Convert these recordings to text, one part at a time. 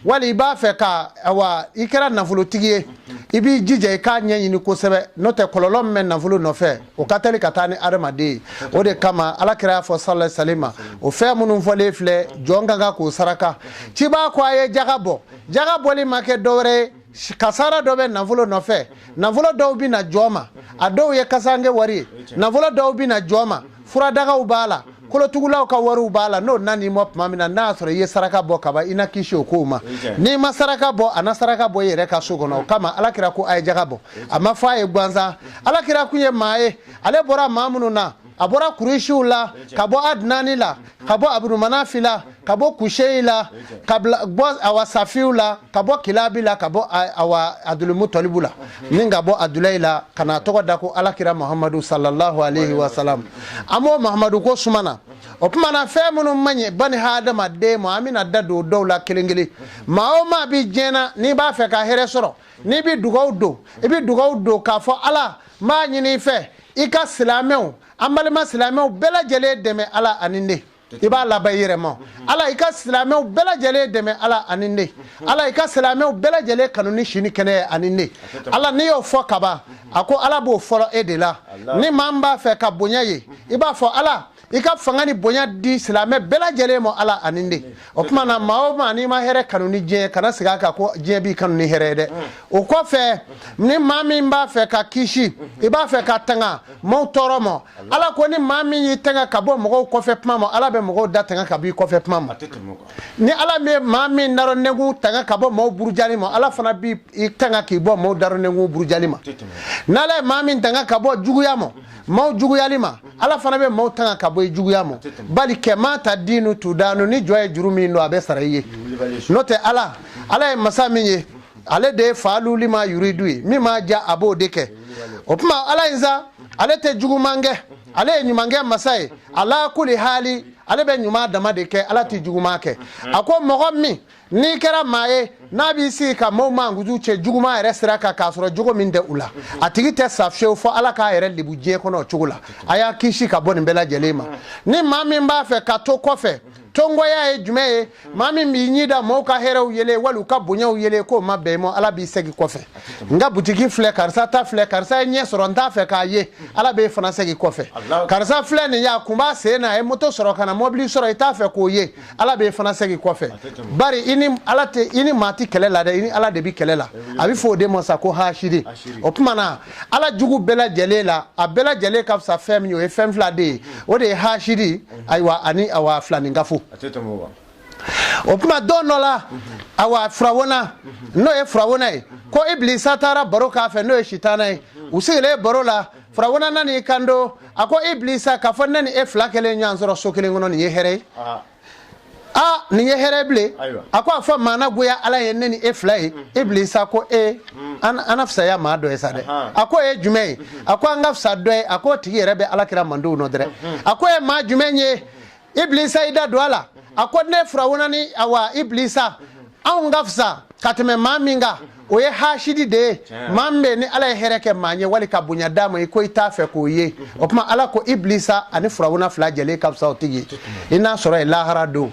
Wali i b'a fɛ ka, awa, i kɛra nafolotigi ye, i b'i jija i k'a ɲɛɲini kosɛbɛ, n'o tɛ kɔlɔlɔ min bɛ nafolo nɔfɛ, o ka teli ka taa ni adamaden ye. O de kama Ala kira y'a fɔ sallallahu alaihi wasallam, o fɛn minnu fɔlen filɛ, jɔn ka kan k'o saraka. Ciba ko a ye jaga bɔ. Jaga bɔli ma kɛ dɔwɛrɛ ye, kasara dɔ bɛ nafolo nɔfɛ. Nafolo dɔw bɛ na jɔn ma, a dɔw ye kasange wari ye. Nafolo dɔw bɛ na jɔn ma, furadagaw b'a la, kolotugulaw ka wariw b'a la. N'o nan'i ma tuma min na, n'a y'a sɔrɔ i ye saraka bɔ kaban, i na kisi o kow ma. N'i ma saraka bɔ, a na saraka bɔ i yɛrɛ ka so kɔnɔ. O kama Ala kira ko a ye jaga bɔ. A ma fɔ a ye gansan. Ala kira kun ye maa ye, ale bɔra maa minnu na, a bɔra Kuresiw la, ka bɔ Adinani la, ka bɔ Abudumanafi la, ka bɔ Kuseyi la, ka bɔ awa Safiw la, ka bɔ Kilabi la, ka bɔ awa Adulimutɔlibu la, ni ka bɔ Adulayi la, ka n'a tɔgɔ da ko Alakira Muhamadu sallallahu alaihi wa sallam. An b'o Muhamadu ko suma na. O tuma na, fɛn minnu man ɲi bani hadamaden ma, an bɛna da don dɔw la kelen kelen. Maa o maa bɛ diɲɛ na, n'i b'a fɛ ka hɛrɛ sɔrɔ, n'i bɛ dugaw don, i bɛ dugaw don k'a fɔ: Ala, n b'a ɲini i fɛ, i ka silamɛw, an balima silamɛw bɛɛ lajɛlen dɛmɛ, Ala ani ne. I b'a laban i yɛrɛ ma: Ala, i ka silamɛw bɛɛ lajɛlen dɛmɛ, Ala ani ne. Ala, i ka silamɛw bɛɛ lajɛlen kanu ni si ni kɛnɛya ani ne. Ala, n'i y'o fɔ kaban, a ko Ala b'o fɔlɔ e de la. Ni maa min b'a fɛ ka bonya ye, i b'a fɔ: Ala, i ka fanga ni bonya di silamɛ bɛɛ lajɛlen ma, Ala ani ne. O tuma na, maa o maa n'i ma hɛrɛ kanu ni diɲɛ, kana sigi a kan ko diɲɛ b'i kanu ni hɛrɛ ye dɛ. O kɔfɛ, ni maa min b'a fɛ ka kisi, i b'a fɛ ka tanga maaw tɔɔrɔ ma, Ala ko ni maa min y'i tanga ka bɔ mɔgɔw kɔfɛ kuma ma, Ala bɛ mɔgɔw da tanga ka bɔ i kɔfɛ kuma ma. Ni Ala bɛ maa min darɔ nɛnkun tanga ka bɔ maaw burujali ma, Ala fana b'i tanga k'i bɔ maaw darɔ nɛnkun burujali ma. N'Ala ye maa min tanga ka bɔ juguya ma, maaw juguyali ma, Ala fana bɛ maaw tanga ka bɔ i juguya ma. Bali kama tadinu tudanu, ni jɔn ye juru min don, a bɛ sara i ye. N'o tɛ, Ala ye masa min ye, ale de ye faalu lima yuridu ye, min m'a ja, a b'o de kɛ. O tuma Ala in sa, ale tɛ juguman kɛ, ale ye ɲumankɛ masa ye. Ala kuli hali, ale bɛ ɲuman dama de kɛ, Ala tɛ juguman kɛ. A ko mɔgɔ min n'i kɛra maa ye, n'a b'i sigi ka maaw mankutu cɛ juguman yɛrɛ sira kan, k'a sɔrɔ jogo min tɛ u la, a tigi tɛ sa fiyewu fɔ Ala k'a yɛrɛ lebu diɲɛ kɔnɔ o cogo la. A y'a kisi ka bɔ nin bɛɛ lajɛlen ma. Ni maa min b'a fɛ ka to kɔfɛ, tongɔya ye jumɛn ye? Maa min b'i ɲi da maaw ka hɛrɛw yele wali u ka bonyaw yele, k'o ma bɛn i ma, Ala b'i segin kɔfɛ. N ka butiki filɛ, karisa ta filɛ, karisa ye ɲɛ sɔrɔ, n t'a fɛ k'a ye, Ala b'e fana segin kɔfɛ. Karisa filɛ nin ye, a kun b'a sen na, a ye moto sɔrɔ ka na mɔbili sɔrɔ, i t'a fɛ k'o ye, Ala b'e fana segin kɔfɛ. Bari i ni Ala tɛ, i ni maa tɛ kɛlɛ la dɛ, i ni Ala de bɛ kɛlɛ la. A bɛ fɔ o de ma sa ko hasidi. O tuma na, Ala jugu bɛɛ lajɛlen la, a bɛɛ lajɛlen ka fisa fɛn min ye, o ye fɛn fila de ye, o de ye hasidi, ayiwa, ani awa filaninkafo. O tuma don dɔ la, awa, Firawuna, n'o ye Firawuna ye, ko Ibilisa taara baro k'a fɛ, n'o ye Sitana ye. U sigilen baro la, Firawuna nan'i kanto, a ko Ibilisa k'a fɔ ne ni e fila kelen ɲɔgɔn sɔrɔ so kelen kɔnɔ, nin ye hɛrɛ ye. Aa, nin ye hɛrɛ bilen. A ko a fɔ maa na goya Ala ye ne ni e fila ye. Ibilisa ko e an na fisaya maa dɔ ye sa dɛ. A ko e jumɛn ye? A ko an ka fisa dɔ ye. A ko o tigi yɛrɛ bɛ Ala kira mandenw nɔ dɛrɛ. A ko e maa jumɛn ye? Ibilisa i da don a la. A ko ne Firawuna ni awa Ibilisa, anw ka fisa ka tɛmɛ maa min kan, o ye hasidi de ye, maa min bɛ ni Ala ye hɛrɛ kɛ maa ye wali ka bonya d'a ma, i ko i t'a fɛ k'o ye. O tuma Ala ko Ibilisa ani Firawuna fila jɛlen ka fisa o tigi ye, i n'a sɔrɔ ye lahara don.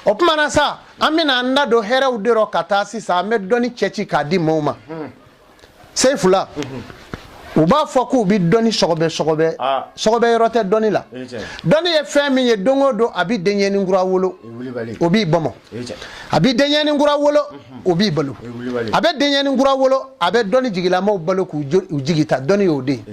O tuma na sa, an bɛna an da don hɛrɛw de rɔ ka taa sisan. An bɛ dɔnni cɛci k'a di maaw ma. Seyifula, u b'a fɔ k'u bɛ dɔnni sɔgɔbɛ sɔgɔbɛ. Sɔgɔbɛ yɔrɔ tɛ dɔnni la. Dɔnni ye fɛn min ye, don o don a bɛ denyɛnin kura wolo, o b'i bɔmɔ. A bɛ denyɛnin kura wolo, o b'i balo. A bɛ denyɛnin kura wolo, a bɛ dɔnni jigilamaw balo k'u jigi ta. Dɔnni y'o de ye.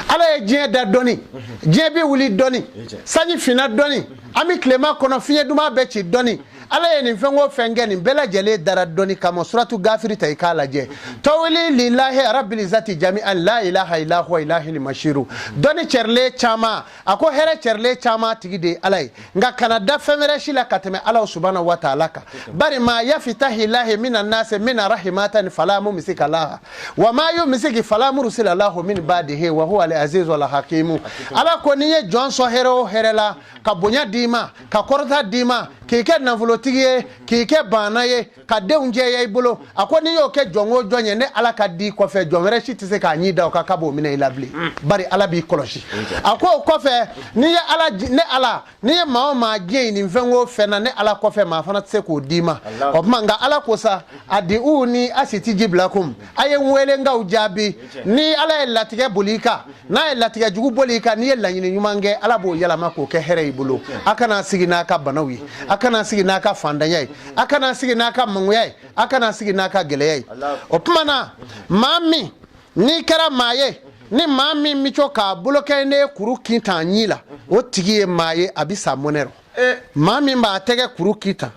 Ala ye diɲɛ da dɔnni, diɲɛ bɛ wuli dɔnni, sanji finna dɔnni, an bɛ tilema kɔnɔ, fiɲɛ duman bɛ ci dɔnni. Ala ye nin fɛn o fɛn kɛ, nin bɛɛ lajɛlen dara dɔnni kama. Suratu Gafiri ta, i k'a lajɛ. Tawili lillahi rabbil izzati jami'an la ilaha illa huwa ilahil mashiru. Dɔnni cɛrilen caman, a ko hɛrɛ cɛrilen caman tigi de ye Ala ye, nka kana da fɛn wɛrɛ si la ka tɛmɛ Ala subhanahu wa ta'ala kan. Bari ma yafitahi lahi mina nase mina rahimatan fala mumsika laha wa ma yumsiki fala mursila lahu min ba'dihi wa huwa al azizu al hakimu. Ala ko n'i ye jɔn sɔn hɛrɛ o hɛrɛ la, ka bonya d'i ma, ka kɔrɔta d'i ma, k'i kɛ nafolo nafolotigi ye, k'i kɛ baana ye, ka denw jɛya i bolo. A ko n'i y'o kɛ jɔn o jɔn ye, ne Ala ka di kɔfɛ, jɔn wɛrɛ si tɛ se k'a ɲi da o kan k'a b'o minɛ i la bilen, bari Ala b'i kɔlɔsi. A ko o kɔfɛ, n'i ye Ala, ne Ala, n'i ye maa o maa diɲɛ ɲini fɛn o fɛn na, ne Ala kɔfɛ, maa fana tɛ se k'o d'i ma. O tuma nka Ala ko sa, adiuni asitijib lakum, a ye n wele n k'aw jaabi. Ni Ala ye latigɛ boli i kan, n'a ye latigɛ jugu boli i kan, n'i ye laɲini ɲuman kɛ, Ala b'o yɛlɛma k'o kɛ hɛrɛ i bolo. A kana sigi n'a ka banaw ye, a kana sigi n'a ka fantanya ye, a kana sigi n'a ka mangoya ye, a kana sigi n'a ka gɛlɛya ye. O tuma na, maa min n'i kɛra maa ye, ni maa min bɛ to k'a bolo kɛ ne kuru kin tan ɲin la, o tigi ye maa ye, a bɛ sa mɔnɛ rɔ. Maa min b'a tɛgɛ kuru kin tan,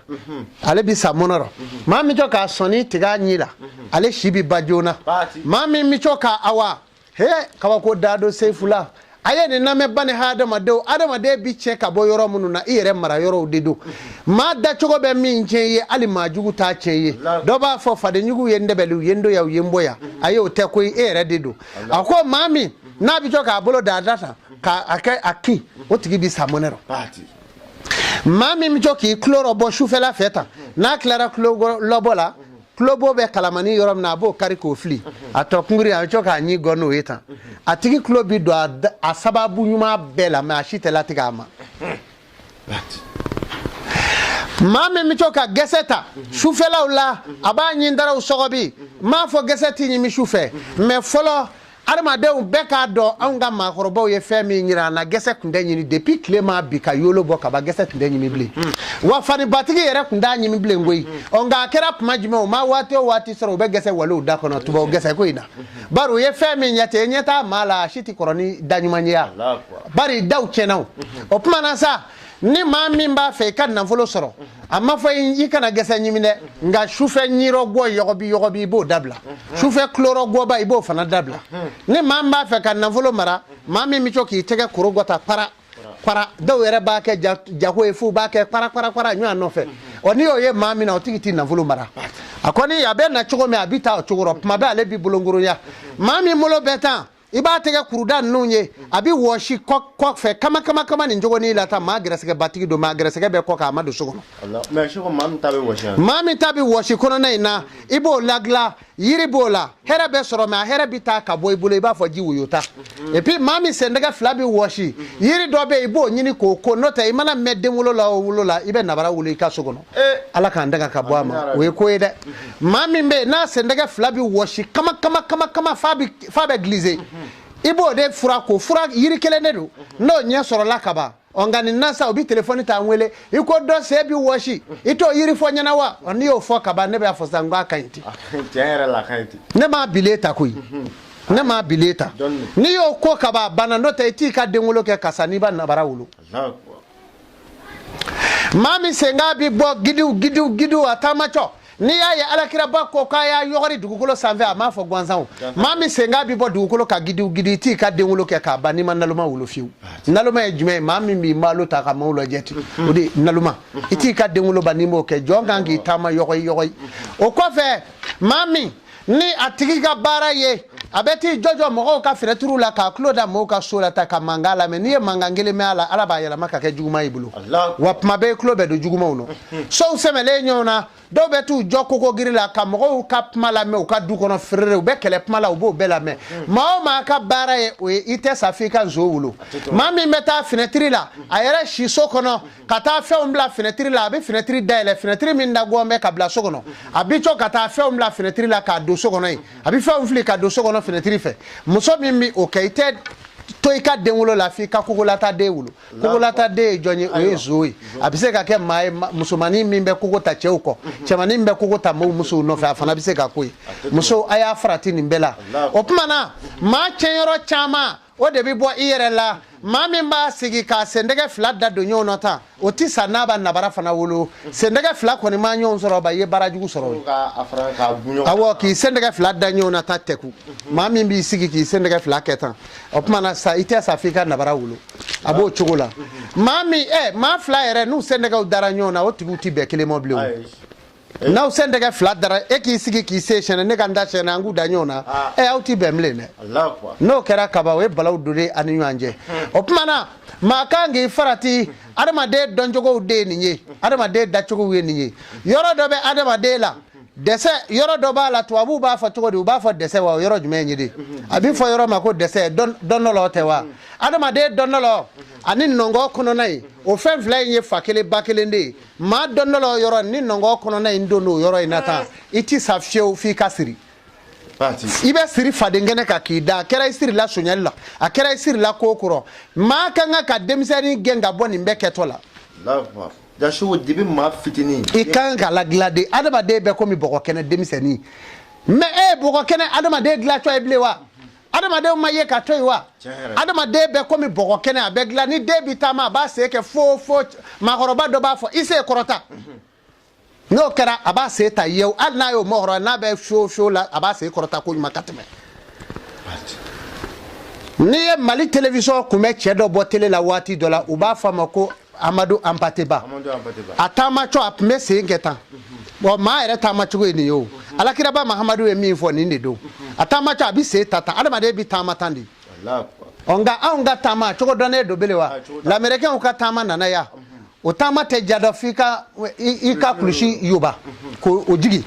ale bɛ sa mɔnɛ rɔ. Maa min to k'a sɔnni tigɛ a ɲin la, ale si bɛ ban joona. Maa min bɛ to ka awa he kabako da don sefula, a ye nin lamɛn bani hadamadenw. Adamaden bi tiɲɛ ka bɔ yɔrɔ minnu na, i yɛrɛ mara yɔrɔw de don. Maa dacogo bɛ min tiɲɛ ye, hali maa jugu t'a tiɲɛ ye. Dɔ b'a fɔ fadenjugu ye n dɛbɛli, u ye n don yan, u ye n bɔ yan. Ayi, o tɛ koyi, e yɛrɛ de don. A ko maa min n'a bɛ to k'a bolo da a da tan k'a kɛ a kin, o tigi bi sa mɔnɛ rɔ. Maa min bɛ to k'i tulo rɔbɔ sufɛla fɛ tan, n'a tilara tulo lɔbɔ la, tulobo bɛ kalamani yɔrɔ min na, a b'o kari k'o fili a tɔ kunkuri, a bɛ to k'a ɲin gɔ n'o ye tan, a tigi tulo bi don a sababu ɲuman bɛɛ la, mais a si tɛ latigɛ a ma. Maa min bɛ to ka gɛsɛ ta sufɛlaw la, a b'a ɲin daraw sɔgɔbi. N m'a fɔ gɛsɛ tɛ ɲimi su fɛ, mais fɔlɔ adamadenw bɛɛ k'a dɔn, anw ka maakɔrɔbaw ye fɛn min yira an na, gɛsɛ tun tɛ ɲimi depuis tile ma bin ka yolo bɔ ka ban, gɛsɛ tun tɛ ɲimi bilen. Wa fanibatigi yɛrɛ tun t'a ɲimi bilen koyi. Ɔ nka a kɛra tuma jumɛn, o ma waati o waati sɔrɔ, u bɛ gɛsɛ walew da kɔnɔ tubabu gɛsɛ ko in na, bari u ye fɛn min ɲɛ ten, ɲɛ t'a maa la, a si tɛ kɔrɔ ni da ɲuman ye ya, bari daw tiɲɛna. O tuma na sa, ni maa min b'a fɛ i ka nafolo sɔrɔ, a ma fɔ i kana gɛsɛ ɲimi dɛ, nka sufɛ ɲirɔgɔ yɔgɔbi yɔgɔbi, i b'o dabila. Sufɛ tulorɔgɔba, i b'o fana dabila. Ni maa min b'a fɛ ka nafolo mara, maa min bɛ to k'i tɛgɛ koro gɔta para para, dɔw yɛrɛ b'a kɛ jago ye f'u b'a kɛ para para para ɲɔgɔn nɔfɛ. Ɔ n'i y'o ye maa min na, o tigi tɛ nafolo mara. A kɔni a bɛ na cogo min, a bɛ taa o cogo rɔ. Tuma bɛɛ ale b'i bolonkoronya. Maa min bolo bɛ tan, i b'a tɛgɛ kuruda ninnu ye, a bɛ wɔsi kɔfɛ kama kama kama nin cogonin la tan. Maa gɛrɛsɛgɛbatigi don, maa gɛrɛsɛgɛ bɛ kɔ kan, a ma don so kɔnɔ. Maa min ta bɛ wɔsi kɔnɔna in na, i b'o ladilan, yiri b'o la, hɛrɛ bɛ sɔrɔ, mais a hɛrɛ bɛ taa ka bɔ i bolo i b'a fɔ ji woyota. Et puis maa min sendɛgɛ fila bɛ wɔsi, yiri dɔ bɛ yen, i b'o ɲini k'o ko, n'o tɛ i mana mɛn denwolo la o wolo la, i bɛ nabara wolo i ka so kɔnɔ. Ala k'an danga ka bɔ a ma, o ye ko ye dɛ. Maa min bɛ yen n'a sendɛgɛ fila bɛ wɔsi kama kama kama kama f'a bɛ glisser, i b'o de fura ko fura yiri kelen de don, n'o ɲɛ sɔrɔla ka ban. Ɔ nka nin na sa, u bɛ telefɔni ta n wele, i ko dɔ sen bɛ wɔsi, i t'o yiri fɔ ɲɛna wa? Ɔ n'i y'o fɔ ka ban, ne b'a fɔ sisan n k'a ka ɲi ten. Tiɲɛ yɛrɛ la, a ka ɲi ten. Ne m'a bilen ta koyi, ne m'a bilen ta. N'i y'o ko ka ban, a banna. N'o tɛ i t'i ka denwolo kɛ ka sa n'i ba nabara wolo. Maa min senkan bɛ bɔ gidiw gidiw gidiw a taamacɔ, n'i y'a ye alakiraba ko k'a y'a yɔgɔri dugukolo sanfɛ, a m'a fɔ gansan o. Maa min senkan bɛ bɔ dugukolo kan gidiw gidiw, i t'i ka denwolo kɛ k'a ban n'i ma naloma wolo fiyewu. Naloma ye jumɛn ye? Maa min b'i malo ta ka maaw lajɛ ten, o de ye naloma. I t'i ka denwolo ban n'i m'o kɛ. Jɔn kan k'i taama yɔgɔyi yɔgɔyi. O kɔfɛ, maa min ni a tigi ka baara ye a bɛ t'i jɔjɔ mɔgɔw ka fenɛtiriw la k'a tulo da mɔgɔw ka so la ta ka mankan lamɛn, n'i ye mankan kelen mɛn a la, Ala b'a yɛlɛma ka kɛ juguman y'i bolo. Wa tuma bɛɛ i tulo bɛ don jugumanw nɔ. Sow sɛmɛlen ɲɔgɔn na, dɔw bɛ t'u jɔ kokogiri la ka mɔgɔw ka kuma lamɛn u ka du kɔnɔ ferere, u bɛ kɛlɛ kuma la, u b'o bɛɛ lamɛn. Maa o maa ka baara ye o ye, i tɛ sa f'i ka nson wolo. Maa min bɛ taa fenɛtiri la, a yɛrɛ si so kɔnɔ ka taa fɛnw bila fenɛtiri la, a bɛ fenɛtiri dayɛlɛ, fenɛtiri min dagɔn bɛ ka bila so kɔnɔ, a bɛ to ka taa fɛnw bila fenɛtiri la k'a don so kɔnɔ yen, a bɛ fɛnw fili ka don so kɔnɔ fenɛtiri fɛ. Muso min bɛ o kɛ, i tɛ to i ka denwolo la f'i ka kokolata den wolo. Kokolata den ye jɔn ye? O ye zo ye. A bɛ se ka kɛ maa ye, musomannin min bɛ kogo ta cɛw kɔ, cɛmannin min bɛ kogo ta maaw musow nɔfɛ, a fana bɛ se ka ko ye. Musow, a y'a farati nin bɛɛ la. O tuma na, maa tiɲɛyɔrɔ caman, o de bɛ bɔ i yɛrɛ la. Maa min b'a sigi k'a sendɛgɛ fila da don ɲɔgɔn na tan, o tɛ sa n'a ba nabara fana wolo. Sendɛgɛ fila kɔni ma ɲɔgɔn sɔrɔ ba, i ye baara jugu sɔrɔ o ye. Awɔ, k'i sendɛgɛ fila da ɲɔgɔn na tan tɛku. Maa min b'i sigi k'i sendɛgɛ fila kɛ tan, o tuma na sa, i tɛ sa f'i ka nabara wolo. A b'o cogo la. Maa min maa fila yɛrɛ n'u sendɛgɛw dara ɲɔgɔn na, o tigiw tɛ bɛn kelen ma bilen o. N'aw sen tɛgɛ fila dara, e k'i sigi k'i sen sɛnɛ, ne ka n ta sɛnɛ, an k'u da ɲɔgɔn na. Ɛ, aw ti bɛn bilen dɛ. N'o kɛra kaba, o ye balaw donnen an ni ɲɔgɔn cɛ. O tuma na, maa kan k'i farati. Adamaden dɔncogow de ye nin ye, adamaden dacogow ye nin ye. Yɔrɔ dɔ bɛ adamaden la, dɛsɛ yɔrɔ dɔ b'a la. Tubabuw b'a fɔ cogo di? U b'a fɔ dɛsɛ wa? O yɔrɔ jumɛn ye de a bɛ fɔ yɔrɔ ma ko dɛsɛ? Dɔnnɔlɔ tɛ wa? Adamaden dɔnnɔlɔ ani nɔngɔn kɔnɔna in, o fɛn fila in ye fa kelen ba kelen de ye. Maa dɔnnɔlɔ yɔrɔ ni nɔngɔn kɔnɔna in don o yɔrɔ in na tan, i ti sa fiyewu f'i ka siri. I bɛ siri faden kɛnɛ kan k'i da. A kɛra i sirila sonyali la, a kɛra i sirila ko kɔrɔ, maa ka kan ka denmisɛnnin gɛn ka bɔ nin bɛɛ kɛtɔ la. Depuis maa fitinin. I kan ka ladilan de. Adamaden bɛ komi bɔgɔ kɛnɛ denmisɛnnin. Mais e ye bɔgɔ kɛnɛ adamaden dilatɔ ye bilen wa? Adamadenw ma ye ka to yen wa? Adamaden bɛ komi bɔgɔ kɛnɛ, a bɛ dilan. Ni den bi taama, a b'a sen kɛ fo fo maakɔrɔba dɔ b'a fɔ i sen kɔrɔta. N'o kɛra, a b'a sen ta yew. Hali n'a y'o mɔgɔrɔ n'a bɛ fiyo fiyo la, a b'a sen kɔrɔta ko ɲuman ka tɛmɛ. N'i ye Mali télévision kun bɛ cɛ dɔ bɔ télé la waati dɔ la, u b'a fɔ a ma ko Amadu Anpate Ba. A taamatɔ, a tun bɛ sen kɛ tan. Bon, maa yɛrɛ taamacogo ye nin ye. O alakiraba Mahamadu ye min fɔ, nin de don. A taamatɔ, a bɛ sen ta tan. Adamaden bɛ taama tan de. Ɔ, nka anw ka taama cogo dɔnnen don bele wa? Lamɛrikɛnw ka taama nana yan, o taama tɛ ja dɔ f'i ka i ka kulusi yoba k'o jigin,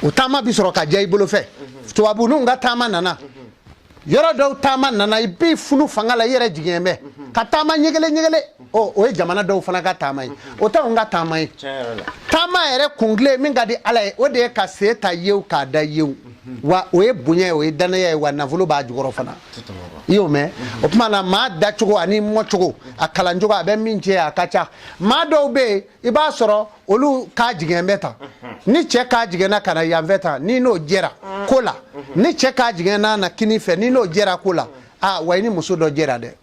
o taama bi sɔrɔ ka diya i bolo fɛ. Tubabuninw ka taama nana, yɔrɔ dɔw taama nana, i b'i funu fanga la, i yɛrɛ jigin bɛ ka taama ɲɛgɛlɛ ɲɛgɛlɛ. Ɔ, o ye jamana dɔw fana ka taama ye, o t'anw ka taama ye. Taama yɛrɛ kuntilen min ka di Ala ye, o de ye ka sen ta yew k'a da yew wa. O ye bonya ye, o ye danaya ye wa, nafolo b'a jukɔrɔ fana. I y'o mɛn? O tuma na, maa dacogo ani mɔcogo, a kalancogo, a bɛ min cɛ, a ka ca. Maa dɔw bɛ yen, i b'a sɔrɔ olu ka jigɛn bɛ tan. Ni cɛ ka jigɛnna ka na yanfɛ tan, ni n'o jɛra ko la, ni cɛ ka jigɛnna na kini fɛ, ni n'o jɛra ko la, aa wa, i ni muso dɔ jɛra dɛ.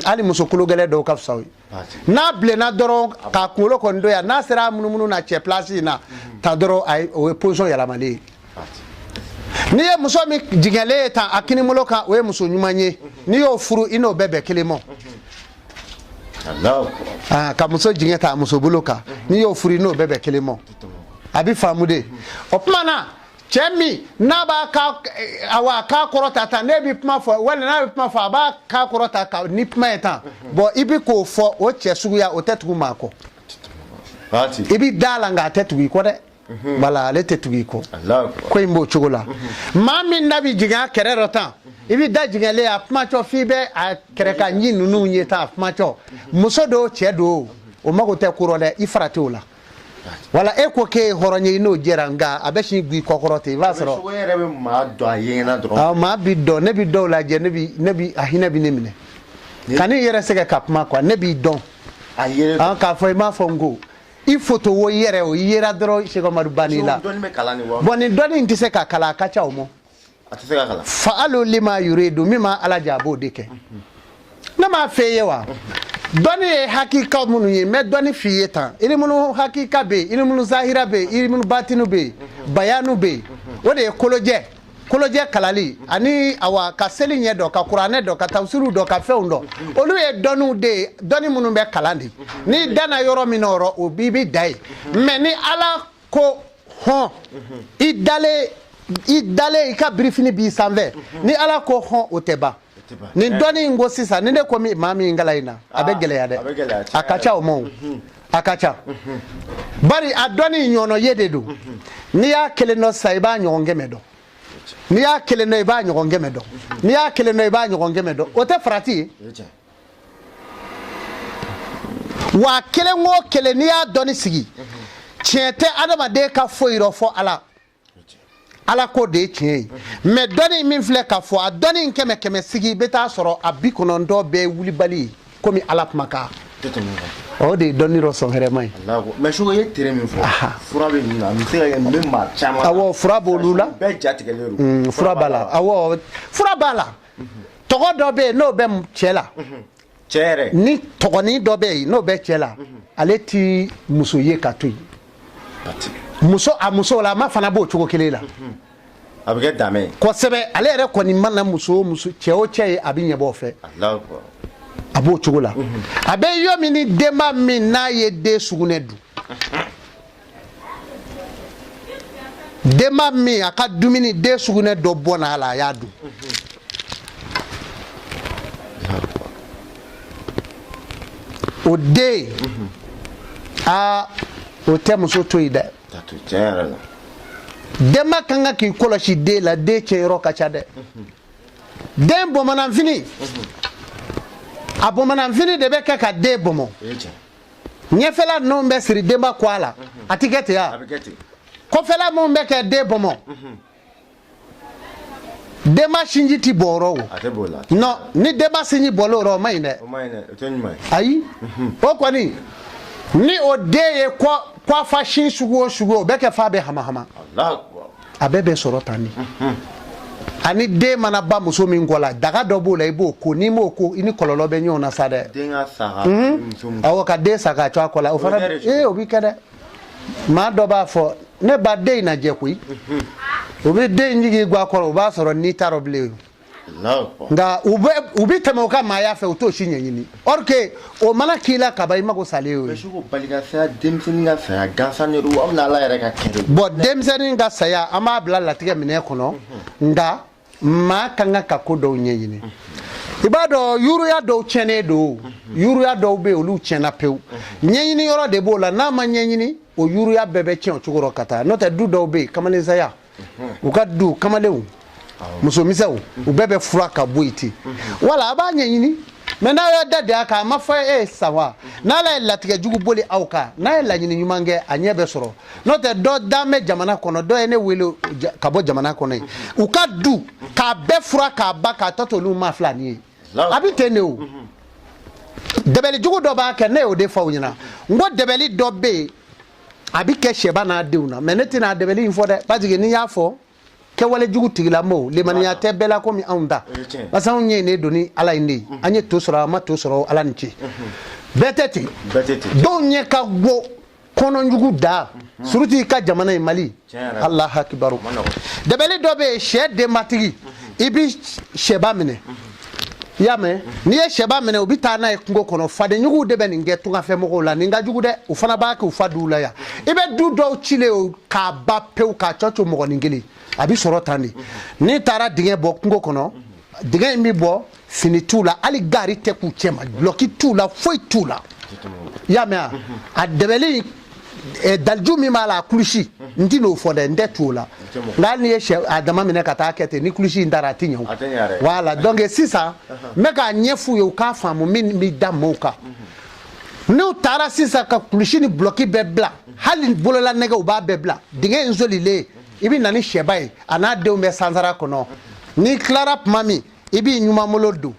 Hali muso kologɛlɛ dɔw ka fisa o ye. N'a bilenna dɔrɔn k'a kunkolo kɔni don yan, n'a sera a munumunu na cɛ place in na ta dɔrɔn, o ye position yɛlɛmalen ye. N'i ye muso min jigɛnlen ye tan a kinibolo kan, o ye muso ɲuman ye. N'i y'o furu, i n'o bɛɛ bɛn kelen ma. Ka muso jigin ta a muso bolo kan, n'i y'o furu, i n'o bɛɛ bɛn kelen ma. A bɛ faamu de. O tuma na, cɛ min n'a b'a ka awa k'a kɔrɔ ta tan, ne bɛ kuma fɔ walima n'a bɛ kuma fɔ, a b'a k'a kɔrɔ ta ka ni kuma ye tan. Bon, i bɛ k'o fɔ, o cɛ suguya, o tɛ tugu maa kɔ. I bɛ da la, nka a tɛ tugu i kɔ dɛ. Wala, ale tɛ tugu i kɔ. Ko in b'o cogo la. Maa min da bɛ jigin a kɛrɛ dɔ tan, i bɛ da jigɛnlen a kumatɔ f'i bɛ a kɛrɛ ka ɲi ninnu ye tan a kumatɔ. Muso do, cɛ do, o mago tɛ ko rɔ dɛ, i farati o la. Wala e ko k'e ye hɔrɔn ye, i n'o jɛra, nka a bɛ sin g'i kɔkɔrɔ ten, i b'a sɔrɔ. Sogo yɛrɛ bɛ maa dɔn a yeɲɛna dɔrɔn. Awɔ, maa bi dɔn. Ne bi dɔw lajɛ, ne bi a hinɛ bi ne minɛ. Kan'i yɛrɛ sɛgɛn ka kuma quoi, ne b'i dɔn. A yɛrɛ. An k'a fɔ, i m'a fɔ n ko i foto wo, i yɛrɛ o, i yera dɔrɔn, Sɛki Umaru banni la. Dɔnni bɛ kalan de wa? Bon, nin dɔnni in tɛ se ka kalan, a ka ca o ma. A tɛ se ka kalan. Fa'alu lima yuridu, min ma Ala jɛ, a b'o de kɛ. Ne m'a f'e ye wa? Dɔnni ye hakika minnu ye, n bɛ dɔnni f'i ye tan. Ilimunu hakika bɛ yen, ilimunu zahira bɛ yen, ilimunu batinu bɛ yen, bayanu bɛ yen. O de ye kolojɛ, kolojɛ kalali ani awa ka seli ɲɛ dɔn, ka kuranɛ dɔn, ka tafsiriw dɔn, ka fɛnw dɔn. Olu ye dɔnniw de ye, dɔnni minnu bɛ kalan de. N'i danna yɔrɔ min na, o rɔ, o b'i bi da yen. Mais ni Ala ko hɔn, i dalen, i dalen, i ka birifini b'i sanfɛ, ni Ala ko hɔn, o tɛ ban. Nin dɔnni in ko sisan, ni ne ko maa min kalan in na, a bɛ gɛlɛya dɛ. A ka ca o ma, o a ka ca, bari a dɔnni ɲɔnɔ ye de don. N'i y'a kelen dɔn sisan, i b'a ɲɔgɔn 100 dɔn. N'i y'a kelen dɔn, i b'a ɲɔgɔn 100 dɔn. N'i y'a kelen dɔn, i b'a ɲɔgɔn 100 dɔn. O tɛ farati ye wa? Kelen o kelen, n'i y'a dɔnni sigi, tiɲɛ tɛ adamaden ka foyi rɔ fɔ Ala. Ala ko de ye tiɲɛ ye. Mais dɔnni min filɛ ka fɔ, a dɔnni in kɛmɛ kɛmɛ sigi, i bɛ taa sɔrɔ a 90 bɛɛ ye wulibali ye komi Ala kumakan. O de ye dɔnni dɔ sɔn hɛrɛma ye. Mais Soko, i ye tere min fɔ, fura bɛ nin na, a bɛ se ka kɛ nin bɛ maa caman. Awɔ, fura b'olu la. Bɛɛ jatigɛlen don. Fura b'a la, awɔ, fura b'a la. Tɔgɔ dɔ bɛ yen n'o bɛ cɛ la. Cɛ yɛrɛ. Ni tɔgɔnin dɔ bɛ yen n'o bɛ cɛ la, ale ti muso ye ka to yen. Muso, a muso la, a ma fana b'o cogo kelen la. A bɛ kɛ danbe ye. Kosɛbɛ. Ale yɛrɛ kɔni mana muso o muso, cɛ o cɛ ye, a bɛ ɲɛbɔ o fɛ. A b'o cogo la. A bɛ yɔrɔ min ni denba min n'a ye den sugunɛ dun. Denba min a ka dumuni den sugunɛ dɔ bɔnna a la, a y'a dun. O den, aa, o tɛ muso to yen dɛ. Denba kan ka k'i kɔlɔsi den la. Den tiɲɛyɔrɔ ka ca dɛ. Den bɔnbɔnnanfini, a bɔnbɔnnanfini de bɛ kɛ ka den bɔnbɔn. Ɲɛfɛla ninnu bɛ siri denba kɔ a la, a ti kɛ ten ya? Kɔfɛla minnu bɛ kɛ den bɔnbɔn, denba sinji ti bɔ o rɔ. O non, ni denba sinji bɔlen o rɔ, o man ɲi dɛ. Ayi, o kɔni, ni o den ye kɔfa sin sugu o sugu, o bɛ kɛ f'a bɛ hamahama. A bɛɛ bɛ sɔrɔ tan de. Ani den mana ba muso min kɔ la, daga dɔ b'o la, i b'o ko. N'i m'o ko, i ni kɔlɔlɔ bɛ ɲɔgɔn na sa dɛ. Awɔ, ka den sa k'a to a kɔ la, o fana, ee, o b'i kɛ dɛ. Maa dɔ b'a fɔ: ne ba, den in na jɛ koyi. U bɛ den in jigin ga kɔrɔ, o b'a sɔrɔ n'i t'a rɔ bilen. Nka u bɛ tɛmɛ u ka maaya fɛ, u t'o si ɲɛɲini. Or que o mana k'i la kaban, i mago salen y'o ye. Saya, denmisɛnnin ka saya gansan de don, aw bɛna Ala yɛrɛ ka kɛ de. Bon, denmisɛnnin ka saya, an b'a bila latigɛ minɛ kɔnɔ. Nka maa ka kan ka ko dɔw ɲɛɲini. I b'a dɔn, yuruya dɔw tiɲɛnen don, yuruya dɔw bɛ yen, olu tiɲɛna pewu. Ɲɛɲini yɔrɔ de b'o la. N'a ma ɲɛɲini, o yuruya bɛɛ bɛ tiɲɛ o cogo rɔ ka taa. N'o tɛ, du dɔw bɛ yen, kamalensaya, u ka du kamalenw, musomisɛnw, u bɛɛ bɛ fura ka bɔ yen ten. Wala a b'a ɲɛɲini. Mais n'a y'a da de a kan, a ma fɔ e ye sa wa? N'Ala ye latigɛ jugu boli aw kan, n'a ye laɲini ɲuman kɛ, a ɲɛ bɛ sɔrɔ. N'o tɛ, dɔ dan bɛ jamana kɔnɔ, dɔ ye ne wele ka bɔ jamana kɔnɔ yen, u ka du k'a bɛɛ fura k'a ban, k'a tɔ to olu ma fila ni ye. A bɛ ten de. O dɛbɛli jugu dɔ b'a kɛ, ne y'o de fɔ aw ɲɛna. N ko dɛbɛli dɔ bɛ yen, a bɛ kɛ sɛba n'a denw na. Mais ne tɛna a dɛbɛli in fɔ dɛ, parce que n'i y'a fɔ, kɛwale jugu tigilamɔgɔw, lemaniya tɛ bɛɛ la komi anw ta, parce que anw ɲɛ ne don ni Ala in de ye. An ye to sɔrɔ, an ma to sɔrɔ, Ala ni ce. Bɛɛ tɛ ten. Dɔw ɲɛ ka go kɔnɔjugu da, surtout i ka jamana in Mali. Allah akibaru. Dɛbɛli dɔ bɛ yen, sɛ denbatigi, i bi sɛba minɛ, i y'a mɛn? N'i ye sɛba minɛ, u bɛ taa n'a ye kungo kɔnɔ. Fadenjuguw de bɛ nin kɛ tungafɛmɔgɔw la. Nin ka jugu dɛ, u fana b'a kɛ u fa duw la yan. I bɛ du dɔw cilen o k'a ban pewu, k'a cɔ to mɔgɔnin kelen. A bɛ sɔrɔ tan de. N'i taara dingɛ bɔ kungo kɔnɔ, dingɛ in bɛ bɔ, fini t'u la, hali gari tɛ k'u cɛ ma, dulɔki t'u la, foyi t'u la. I y'a mɛn? A dɛbɛli daliju min b'a la, a kulusi, n ti n'o fɔ dɛ, n tɛ tu o la. Nka hali n'i ye sɛ a dama minɛ ka taa kɛ ten, ni kulusi in taara, a ti ɲɛ o. Voilà. Donc sisan, n bɛ k'a ɲɛf'u ye, u k'a faamu min bɛ da maaw kan. N'u taara sisan ka kulusi ni bulɔki bɛɛ bila, hali bololanɛgɛ, u b'a bɛɛ bila dingɛ in solilen. I bɛ na ni sɛba ye, a n'a denw bɛ sansara kɔnɔ. N'i tilara tuma min, i b'i ɲumanbolo don,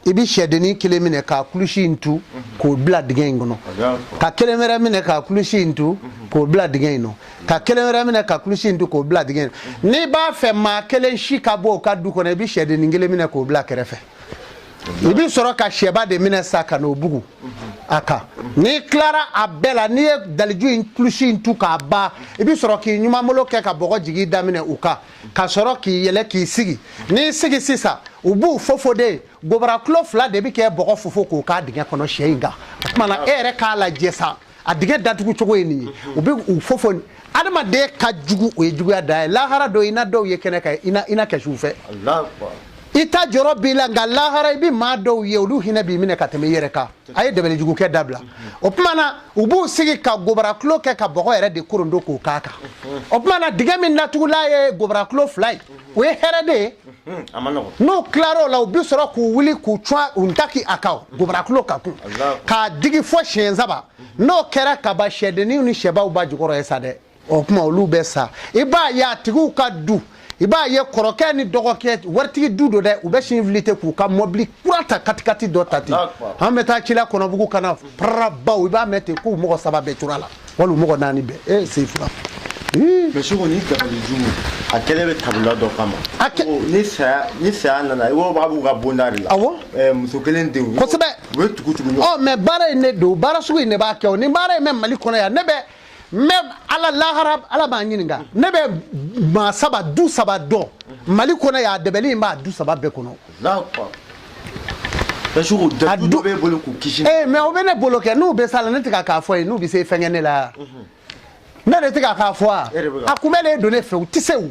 i bɛ sɛdennin kelen minɛ k'a kulusi in tu k'o bila dingɛ in kɔnɔ, ka kelen wɛrɛ minɛ k'a kulusi in tu k'o bila dingɛ in nɔ, ka kelen wɛrɛ minɛ ka kulusi in tu k'o bila dingɛ in. N'i b'a fɛ maa kelen si ka bɔ o ka du kɔnɔ, i bɛ sɛdennin kelen minɛ k'o bila kɛrɛfɛ. I bɛ sɔrɔ ka sɛba de minɛ sa ka n'o bugu a kan. N'i tilara a bɛɛ la, n'i ye daliju in kulusi in tu k'a ban, i bɛ sɔrɔ k'i ɲumanbolo kɛ ka bɔgɔ jigi daminɛ u kan, ka sɔrɔ k'i yɛlɛ k'i sigi. N'i sigi sisan, u b'u fofo de. Gobara kulo 2 de bɛ kɛ bɔgɔ fofo k'o k'a dingɛ kɔnɔ sɛ in kan. O tuma na, e yɛrɛ k'a lajɛ sa, a dingɛ datugu cogo ye nin ye. U bɛ u fofo. Adamaden ka jugu, o ye juguya dan ye. Lahara don, i na dɔw ye kɛnɛ kan, i na kɛsi u fɛ. I ta jɔrɔ b'i la, nka lahara, i bɛ maa dɔw ye, olu hinɛ b'i minɛ ka tɛmɛ i yɛrɛ kan. A ye dɛbɛli jugu kɛ dabila. O tuma na, u b'u sigi ka gobara kulo kɛ ka bɔgɔ yɛrɛ de korondo k'o k'a kan. O tuma na, dingɛ min datugula ye gobara kulo 2 ye, o ye hɛrɛ de ye. N'u tilar'o la, u bɛ sɔrɔ k'u wuli k'u cun u ntaki a kan, gobara kulo kan kun, k'a digi fo siɲɛ 3. N'o kɛra kaban, sɛdenninw ni sɛbaw ba jukɔrɔ ye sa dɛ. O tuma, olu bɛ sa. I b'a ye a tigiw ka du, i b'a ye kɔrɔkɛ ni dɔgɔkɛ, waritigi du don dɛ, u bɛ sin fili ten k'u ka mɔbili kura ta, katikati dɔ ta ten. An bɛ taa ci la Kɔnɔbugu ka na parara baw, i b'a mɛn ten k'u mɔgɔ 3 bɛɛ tora la, wali mɔgɔ 4 bɛɛ. E sen fila. Mais siko ni dabali jugu, a kɛlɛ bɛ tabula dɔ kama. Ni saya nana, i b'a b'u ka bonda de la. Awɔ. Muso kelen denw. Kosɛbɛ. U bɛ tugu tugu ɲɔgɔn. Ɔ, mais baara in de don, baara sugu in de b'a kɛ. O ni baara in bɛ Mali kɔnɔ yan, ne bɛ n bɛ Ala lahara, Ala b'an ɲininka. Ne bɛ maa 3, du 3 dɔn Mali kɔnɔ yan, a dɛbɛli in b'a du 3 bɛɛ kɔnɔ. A du b'e bolo k'u kisi. Ee, mais o bɛ ne bolo kɛ, n'u bɛ sa la, ne tɛ ka k'a fɔ ye, n'u bɛ se fɛnkɛ ne la. Ne de tɛ k'a fɔ wa, a kunbɛlen don ne fɛ, u tɛ se o.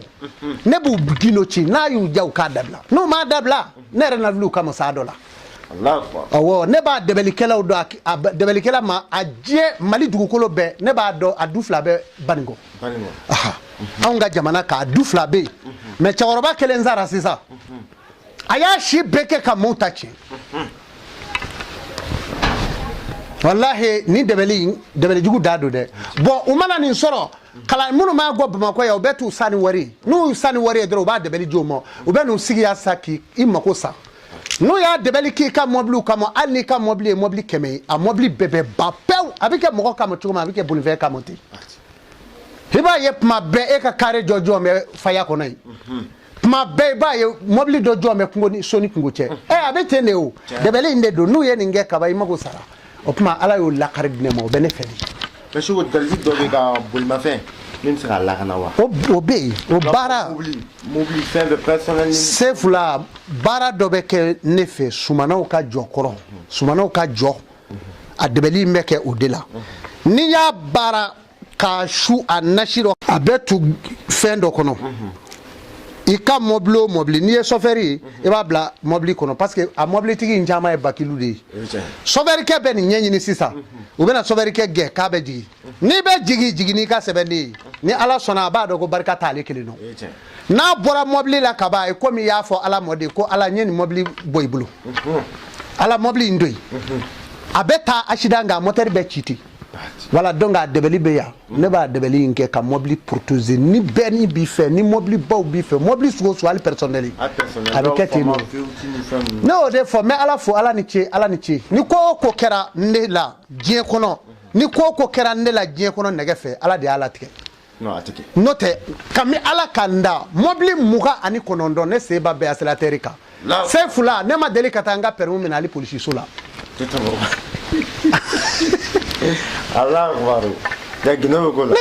Ne b'u gindo ci, n'a y'u diya u k'a dabila, n'u m'a dabila ne yɛrɛ na wuli u kama saa dɔ la. Awɔ, ne b'a dɛbɛlikɛlaw dɔn, a dɛbɛlikɛla ma a diɲɛ Mali dugukolo bɛɛ ne b'a dɔn, a du fila bɛ Banikɔ, anw ka jamana k'a du fila bɛ yen. Mais cɛkɔrɔba kelen sara sisan, a y'a si bɛɛ kɛ ka maaw ta tiɲɛ. Walahi nin dɛbɛli dɛbɛlijugu da don dɛ. Bon, u mana nin sɔrɔ kalan minnu b'a gɔ Bamakɔ yan, u bɛ t'u san ni wari ye, n'u y'u san ni wari ye dɔrɔn, u b'a dɛbɛli di u ma, u bɛ n'u sigi yan sa k'i mako sa. N'u y'a dɛbɛli k'i ka mɔbiliw kama, hali n'i ka mɔbili ye mɔbili 100 ye, a mɔbili bɛɛ bɛ ban pewu. A bɛ kɛ mɔgɔ kama cogo min, a bɛ kɛ bolifɛn kama ten. I b'a ye tuma bɛɛ e ka kare jɔ jɔ bɛ faya kɔnɔ yen, tuma bɛɛ i b'a ye mɔbili dɔ jɔ bɛ kungo ni so ni kungo cɛ. Ɛ, a bɛ ten de o, dɛbɛli in de don. N'u ye nin kɛ kaba, i mago sara. O tuma Ala y'o lakari di ne ma, o bɛ ne fɛ de. Mais Seko, daliji dɔ bɛ ka bolimafɛn min bɛ se k'a lakana wa? O bɛ yen, o baara. Mobili fɛn bɛɛ personnel ni. Sefula, baara dɔ bɛ kɛ ne fɛ sumanaw ka jɔ kɔrɔ, sumanaw ka jɔ, a dɛbɛli in bɛ kɛ o de la. N'i y'a baara k'a su a nasi dɔ, a bɛ tu fɛn dɔ kɔnɔ. I ka mɔbili o mɔbili, n'i ye sɔfɛri ye, i b'a bila mɔbili kɔnɔ, parce que a mɔbilitigi in caman ye bakilu de ye. Sɔfɛrikɛ bɛ nin ɲɛɲini sisan, u bɛna sɔfɛrikɛ gɛn k'a bɛ jigin. N'i bɛ jigin, jigin n'i ka sɛbɛnden ye. Ni Ala sɔnna, a b'a dɔn ko barika t'ale kelen nɔ. N'a bɔra mɔbili la ka ban, komi i y'a fɔ Ala mɔ de ko Ala n ye nin mɔbili bɔ i bolo, Ala mɔbili in to yen, a bɛ taa accident kɛ, a mɔtɛri bɛ ci ten. Voilà, donc a dɛbɛli bɛ yan, ne b'a dɛbɛli in kɛ ka mɔbili protéger. Ni bɛɛ ni b'i fɛ, ni mɔbili baw b'i fɛ, mɔbili sugu o sugu, hali personnel, a bɛ kɛ ten. Ne y'o de fɔ, n bɛ Ala fo, Ala ni ce, Ala ni ce. Ni ko o ko kɛra ne la diɲɛ kɔnɔ, ni ko o ko kɛra ne la diɲɛ kɔnɔ nɛgɛ fɛ, Ala de y'a latigɛ. N'o tɛ, kami Ala ka n da mɔbili 29, ne sen b'a bɛɛ accélérateur kan. Sefula, ne ma deli ka taa n ka permis minɛ hali polisiso la. Ne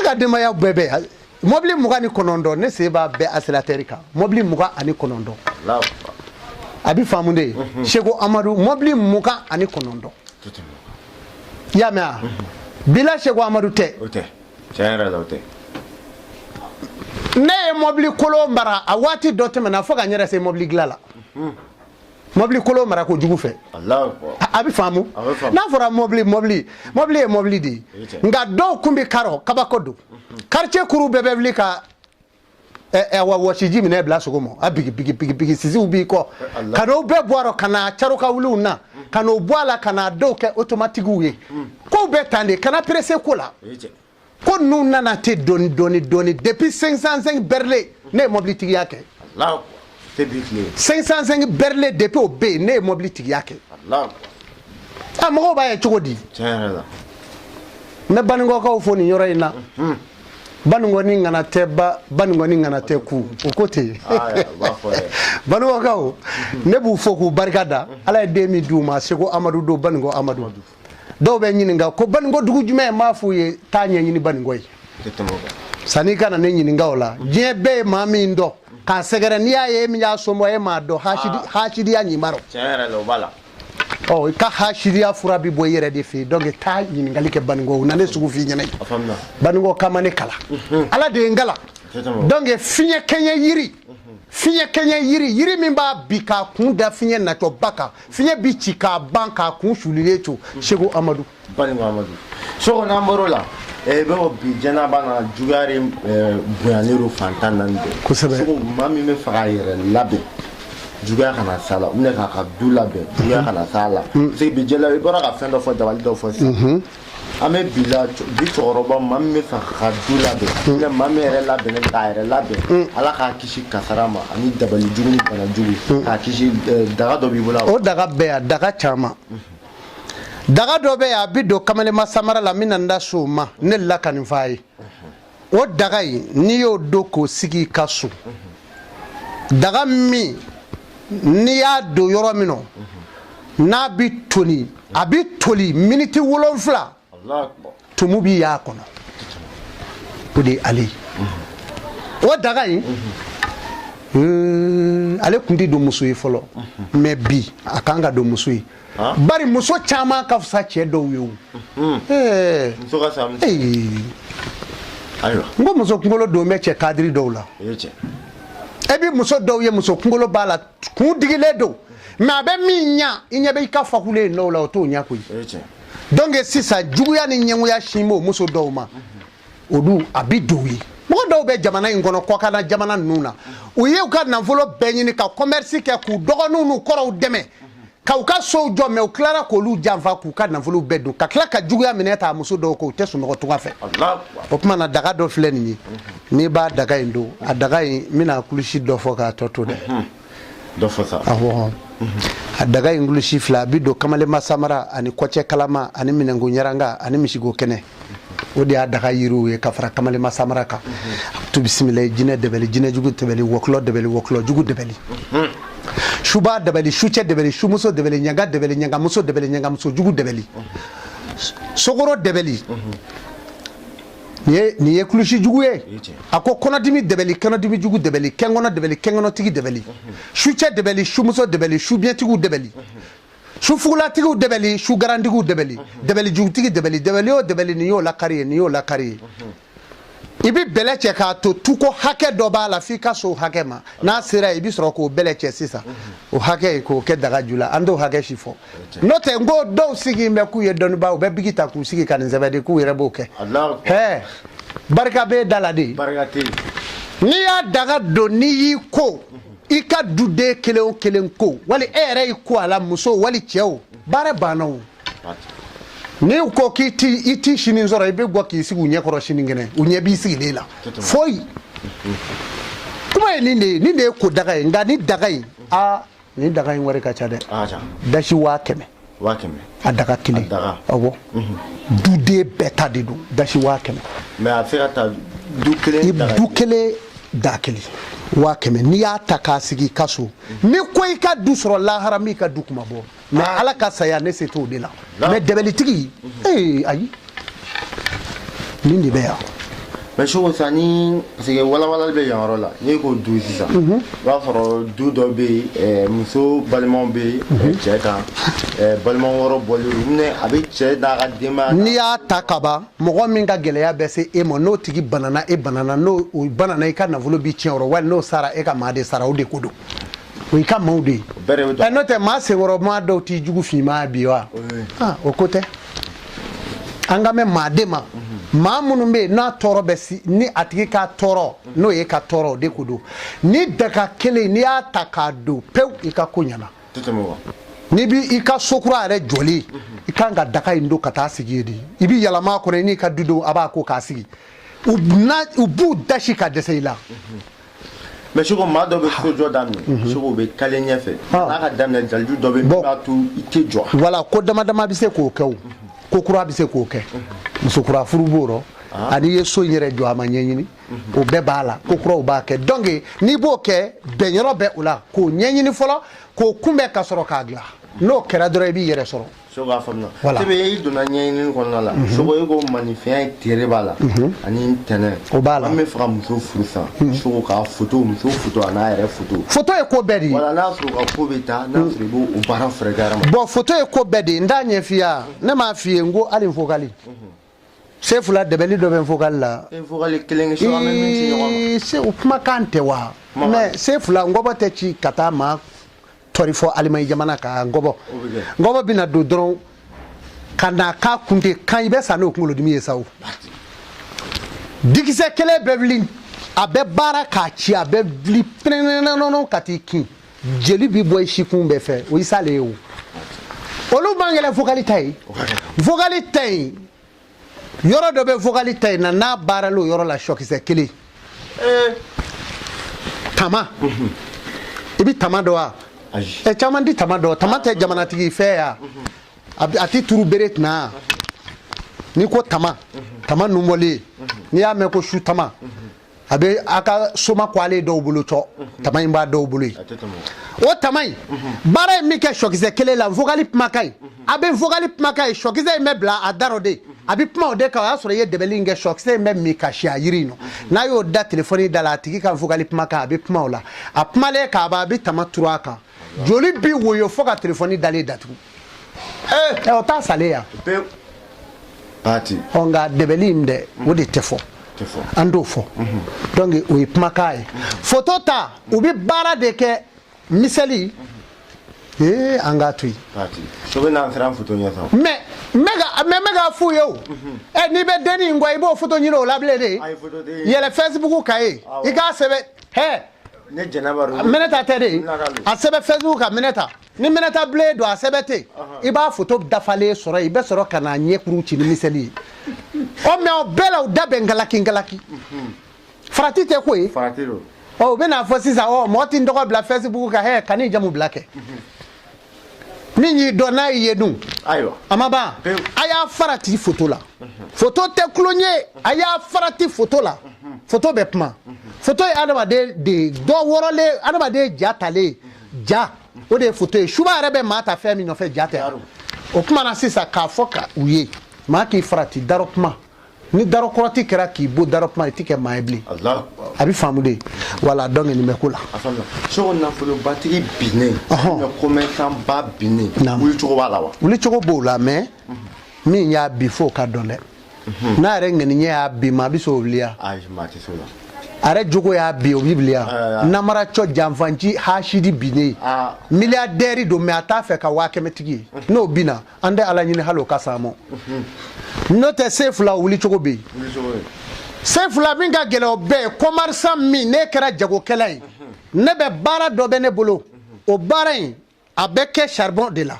ka denbaya bɛɛ bɛ mɔbili 29, ne sen b'a bɛɛ accélérateur kan, mɔbili 29. A bɛ faamu de, Seko Amadu, mɔbili 29. I y'a mɛn wa? Bila Seko Amadu tɛ. Ne ye mɔbili kolon mara a waati dɔ tɛmɛna fo ka n yɛrɛ se mɔbili dilan la. Mɔbili kolon mara ko jugu fɛ. A bɛ faamu, n'a fɔra mɔbili, mɔbili, mɔbili ye mɔbili de ye, nka dɔw kun bɛ karɔ kabako don. Quartier kuru bɛɛ bɛ wuli ka wa wɔsiji minɛ bila sogo ma, a bigi bigi bigi bigi, sisiw b'i kɔ ka n'o bɛɛ bɔ a rɔ, ka na caro ka wuliw na, ka n'o bɔ a la, ka na dɔw kɛ automatiquew ye. Kow bɛ tan de, kana pressé ko la. Ko ninnu nana ten dɔɔni dɔɔni dɔɔni. Depuis 505 Berline, ne ye mɔbili tigiya kɛ. 505 Berline, depuis o bɛ yen, ne ye mɔbili tigiya kɛ. A mɔgɔw b'a ye cogo di? N bɛ Banikɔkaw fo nin yɔrɔ in na. Banikɔ ni ŋana tɛ ba, Banikɔ ni ŋana tɛ ku, o ko ten. Banikɔkaw, ne b'u fo k'u barika da. Ala ye den min d'u ma, Seko Amadu don, Banikɔ Amadu. Dɔw bɛ ɲininka ko Banikɔ dugu jumɛn, n b'a f'u ye taa ɲɛɲini Banikɔ ye. Sanni ka na ne ɲininka o la, diɲɛ bɛɛ ye maa min dɔn k'a sɛgɛrɛ, n'i y'a ye e min y'a somɔgɔ, e m'a dɔn, hasidiya ɲin b'a rɔ. Ɔ, i ka hasidiya fura bi bɔ i yɛrɛ de fɛ yen. Donc taa ɲininkali kɛ Banikɔ, u na ne sugu f'i ɲɛna. Banikɔ kama ne kala, Ala de ye n kala. Donc fiɲɛ kɛɲɛ yiri, fiɲɛ kɛɲɛ yiri, yiri min b'a bi k'a kun da fiɲɛ natɔba kan, fiɲɛ bi ci k'a ban k'a kun sulilen to, Seko Amadu. Banikɔ Amadu. Seko, n'an bɔr'o la, i bɛ ko bi jɛnaba na juguya de bonyalen don fan 14 bɛɛ. Kosɛbɛ. Seko, maa min bɛ fɛ k'a yɛrɛ labɛn juguya kana s'a la, ou bien k'a ka du labɛn juguya kana s'a la, parce que bi jɛla, i bɔra ka fɛn dɔ fɔ, dabali dɔ fɔ sisan. An bɛ bi la, bi cɛkɔrɔba, maa min bɛ fɛ k'a ka du labɛn, ou bien maa min yɛrɛ labɛnnen k'a yɛrɛ labɛn, Ala k'a kisi kasara ma ani dabali jugu ni bana jugu, k'a kisi, daga dɔ b'i bolo? O daga bɛɛ yan, daga caman. Daga dɔ bɛ yan, a bɛ don kamalenma samara la, n bɛna n da so o ma. Ne la ka nin f'a ye, o daga in, n'i y'o don k'o sigi i ka so, daga min n'i y'a don yɔrɔ min na, n'a bɛ toli, a bɛ toli miniti 7, tumu b'i y'a kɔnɔ. O de ye ale ye. O daga in, ale tun tɛ don muso ye fɔlɔ, mais bi a kan ka don muso ye, bari muso caman ka fisa cɛ dɔw ye o. Muso ka sa. Ayiwa. N ko muso kunkolo don bɛ cɛ kadiri dɔw la. E bɛ muso dɔw ye, muso kunkolo b'a la, kun digilen don, mais a bɛ min ɲa, i ɲɛ bɛ i ka fakulen dɔw la, o t'o ɲa koyi. Donc sisan juguya ni ɲɛngoya sin b'o muso dɔw ma, olu a bi don u ye. Mɔgɔ dɔw bɛ jamana in kɔnɔ, kɔkanna jamana ninnu na, u ye u ka nafolo bɛɛ ɲini ka commerce kɛ, k'u dɔgɔninw n'u kɔrɔw dɛmɛ ka u ka sow jɔ, mais u tilara k'olu janfa, k'u ka nafolo bɛɛ dun, ka tila ka juguya minɛ ta muso dɔw kɔ, u tɛ sunɔgɔ tunga fɛ. O tuma na, daga dɔ filɛ nin ye, n'i b'a daga in don, a daga in, n bɛna kulusi dɔ fɔ k'a tɔ to dɛ. Dɔ fɔ sa. Awɔ, a daga in kulusi fila, a bɛ don kamalenma samara ani kɔcɛ kalama ani minɛnko ɲaranga ani misigo kɛnɛ. O de y'a daga yiriw ye ka fara kamalenma samara kan. Tu bisimila, jinɛ dɛbɛli, jinɛ jugu dɛbɛli, wɔkulɔ dɛbɛli, wɔkulɔ jugu dɛbɛli, suba dɛbɛli, sucɛ dɛbɛli, sumuso dɛbɛli, ɲanga dɛbɛli, ɲangamuso dɛbɛli, ɲangamuso jugu dɛbɛli, sokoro dɛbɛli. Nin ye kulusi jugu ye. A ko kɔnɔdimi dɛbɛli, kɔnɔdimi jugu dɛbɛli, kɛnkɔnɔ dɛbɛli, kɛnkɔnɔtigi dɛbɛli, sucɛ dɛbɛli, sumuso dɛbɛli, subiɲɛtigiw dɛbɛli, sufugulatigiw dɛbɛli, sugarantigiw dɛbɛli, dɛbɛli jugutigi dɛbɛli, dɛbɛli o dɛbɛli, nin y'o lakari ye, nin y'o lakari ye. I bɛ bɛlɛ cɛ k'a to tuko hakɛ dɔ b'a la, f'i ka s'o hakɛ ma. N'a sera yen, i bɛ sɔrɔ k'o bɛlɛ cɛ sisan, o hakɛ ye k'o kɛ daga ju la. An t'o hakɛ si fɔ, n'o tɛ n ko dɔw sigi bɛ k'u ye dɔnnibaa, u bɛ bigi ta k'u sigi ka nin sɛbɛn de k'u yɛrɛ b'o kɛ. Hɛɛ, barika b'e da la de. N'i y'a daga don, n'i y'i ko, i ka duden kelen o kelen ko, wali e yɛrɛ y'i ko a la, muso wali cɛ, o baara banna. O n'i ko k'i ti i ti sini sɔrɔ, i bɛ bɔ k'i sigi u ɲɛ kɔrɔ sinikɛnɛ, u ɲɛ b'i sigilen la. Foyi kuma ye nin de ye, nin de ye ko daga ye. Nka ni daga in, aa, nin daga in wari ka ca dɛ. Dasi 100 000. 100 000. A daga kelen. Awɔ, duden bɛɛ ta de don, dasi 100 000. Mais a bɛ se ka ta du kelen. Du kelen da kelen 100 000. N'i y'a ta k'a sigi i ka so, ni ko i ka du sɔrɔ lahara, min ka du kuma bɔ, mais ala ka saya ne se t'o de la. Mais dɛbɛlitigi, ee, ayi, nin de bɛ yan. Mais Soko, sisan ni, parce que walawalali bɛ yan yɔrɔ la, n'i ko du sisan, i b'a sɔrɔ du dɔ bɛ yen, muso balimaw bɛ yen, cɛ kan balima wɔɔrɔ bɔlen, a bɛ cɛ n'a ka denbaya. N'i y'a ta kaban, mɔgɔ min ka gɛlɛya bɛ se e ma, n'o tigi banana, e banana, n'o banana, i ka nafolo bi tiɲɛ o rɔ, wali n'o sara, e ka maa de sara, o de ko don, o y'i ka maaw de ye. N'o tɛ, maa senkɔrɔ maa dɔw t'i jugu finma bi wa? O ko tɛ. An ka mɛn maa de ma, maa minnu bɛ yen n'a tɔɔrɔ bɛ si ni a tigi ka tɔɔrɔ, n'o ye ka tɔɔrɔ, o de ko don. Ni daga kelen, n'i y'a ta k'a don pewu, i ka ko ɲɛna. N'i bi i ka so kura yɛrɛ jɔlen, i kan ka daga in don ka taa sigi yen de. I bi yɛlɛma a kɔnɔ, i n'i ka dudenw, a b'a ko k'a sigi, u b'u dasi ka dɛsɛ i la. Mais Soko, maa dɔ bɛ sojɔ daminɛ, Soko, bɛ kale ɲɛfɛ n'a ka daminɛ, jaliju dɔ bɛ min b'a to i tɛ jɔ. Voilà, ko dama dama bɛ se k'o kɛ, o ko kura bɛ se k'o kɛ, muso kura furu b'o rɔ, ani i ye so in yɛrɛ jɔ, a ma ɲɛɲini, o bɛɛ b'a la. Ko kuraw b'a kɛ. Donc n'i b'o kɛ, bɛnyɔrɔ bɛ o la, k'o ɲɛɲini fɔlɔ, k'o kunbɛn ka sɔrɔ k'a dilan. N'o kɛra dɔrɔn, i b'i yɛrɛ sɔrɔ. Soko, a faamuya. Voilà. Sebe, i donna ɲɛɲinini kɔnɔna la, Soko, e ko maninfinya ye tere b'a la ani tɛnɛ. O b'a la. An bɛ fɛ ka muso furu san, Soko, k'a foto, muso foto a n'a yɛrɛ foto. Foto ye ko bɛɛ de ye. Voilà, n'a sɔrɔ u ka ko bɛ taa, n'a sɔrɔ i b'o o baara fɛɛrɛ kɛ hadamaden. Bon, foto ye ko bɛɛ de ye. N t'a ɲɛf'i ye, ne m'a f'i ye n ko hali vocal se fila dɛbɛli dɔ bɛ vocal la. Vocal kelen kɛ, Soko, an bɛ min ci ɲɔgɔn ma. Se o kumakan tɛ wa? Mais se fila ngɔbɔ tɛ ci ka taa maa tɔri fɔ Alimaɲi jamana kan. Ngɔbɔ ngɔbɔ bɛna don dɔrɔn ka na k'a kun tɛ kan, i bɛ sa n'o kunkolodimi ye sa. O dikisɛ kelen bɛ wuli, a bɛ baara k'a ci, a bɛ wuli pɛnɛnɛnɛnɛ ka t'i kin, jeli bi bɔ i sikun bɛɛ fɛ, o y'i salen ye. O olu man gɛlɛn. Vocal ta ye, vocal ta yen, yɔrɔ dɔ bɛ vocal ta in na, n'a baarala o yɔrɔ la, sɔkisɛ kelen tama, i bɛ tama dɔn wa? Ɛ, caman tɛ tama dɔn. Tama tɛ jamanatigi fɛ yan, a tɛ turu bere tɛna. N'i ko tama, tama nunbɔlen, n'i y'a mɛn ko su tama, a bɛ a ka soma ko ale dɔw bolo cɔ, tama in b'a dɔw bolo yen. O tama in baara ye min kɛ sɔkisɛ kelen la, vocal kumakan ye, a bɛ vocal kumakan ye, sɔkisɛ in bɛ bila a da rɔ de, a bɛ kuma o de kan. O y'a sɔrɔ i ye dɛbɛli in kɛ, sɔkisɛ in bɛ min ka si a yiri in nɔ. N'a y'o da telefɔni da la, a tigi ka vocal kumakan, a bɛ kuma o la. A kumalen k'a ban, a bɛ tama turu a kan, joli bi woyo fo ka telefɔni dalen datugu. Ɛ, o t'a salen yan. Ɔ, nka dɛbɛli in dɛ, o de tɛ fɔ. An t'o fɔ. Donc o ye kumakan ye. Foto ta, u bɛ baara de kɛ miseli ee, an k'a to yen. Mais n bɛ k'a f'u ye o. Ɛ, n'i bɛ dennin in kɔ, i b'o foto ɲini o la bilen de. Yɛlɛ Facebook kan yen, i k'a sɛbɛn hɛ Minɛta tɛ de, a sɛbɛn Facebook kan Minɛta. Ni Minɛta bilen don, a sɛbɛn ten, i b'a foto dafalen sɔrɔ yen. I bɛ sɔrɔ ka na ɲɛkuru ci ni miseli ye. Ɔ, mais o bɛɛ la, u da bɛ ngalaki ngalaki. Farati tɛ ko ye. Ɔ, u bɛna fɔ sisan, ɔ, mɔgɔ t'i tɔgɔ bila Facebook kan. Hɛ, kan'i jamu bila kɛ. Min y'i dɔn, n'a y'i ye dun? Ayiwa. A ma ban. A y'a farati foto la. Foto tɛ tulon ye. A y'a farati foto la. Foto bɛ kuma. Foto ye adamaden de dɔ wɔrɔlen, adamaden ja talen ja, o de ye foto ye. Suba yɛrɛ bɛ maa ta fɛn min nɔfɛ, ja tɛ. O kuma na sisan, k'a fɔ ka u ye, maa k'i farati darɔ kuma. Ni darɔ kɔrɔti kɛra k'i bɔ darɔ kuma, i ti kɛ maa ye bilen. A bɛ faamu de. Voilà, donc nin bɛ ko la. Soko, nafolobatigi binnen, commerçant ba binnen, wulicogo b'a la wa? Wulicogo b'o la, mais min y'a bi, f'o ka dɔn dɛ. N'a yɛrɛ ŋaniɲɛ y'a bi, maa bɛ se o wuli ya? Ayi, maa tɛ se o la. A yɛrɛ jogo y'a bi, o b'i wuli ya? Namaracɔ, janfanci, hasidi binnen, milliardaire don, mais a t'a fɛ ka 100 000 tigi ye. N'o binna, an tɛ Ala ɲini hali o ka s'an ma. N'o tɛ, se fila wuli cogo bɛ yen. Se fila min ka gɛlɛn, o bɛɛ ye commerçant min. Ne kɛra jagokɛla ye, ne bɛ baara dɔ bɛ ne bolo. O baara in, a bɛ kɛ charbon de la.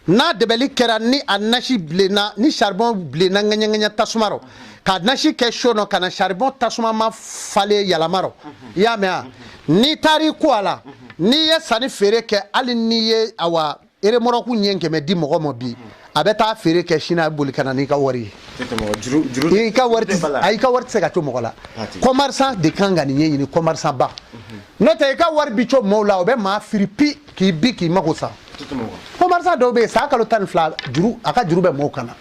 N'a dɛbɛli kɛra, ni a nasi bilenna, ni charbon bilenna ŋɛɲɛ ŋɛɲɛ tasuma rɔ, ka nasi kɛ so nɔ, ka na charbon tasuma ma falen yɛlɛma rɔ, i y'a mɛn wa? N'i taar'i ko a la, n'i ye sanni feere kɛ, hali n'i ye awa remorque ɲɛ 100 di mɔgɔ ma bi, a bɛ taa feere kɛ sini, a bɛ boli ka na n'i ka wari ye. I ka wari tɛ, i ka wari tɛ se ka to mɔgɔ la. Commerçant de kan ka nin ɲɛɲini, commerçant ba. N'o tɛ, i ka wari bi to mɔgɔw la, o bɛ maa firi pi k'i bi k'i mago sa. Commerçant dɔw bɛ yen, san kalo 12 juru, a ka juru bɛ mɔgɔw kan na.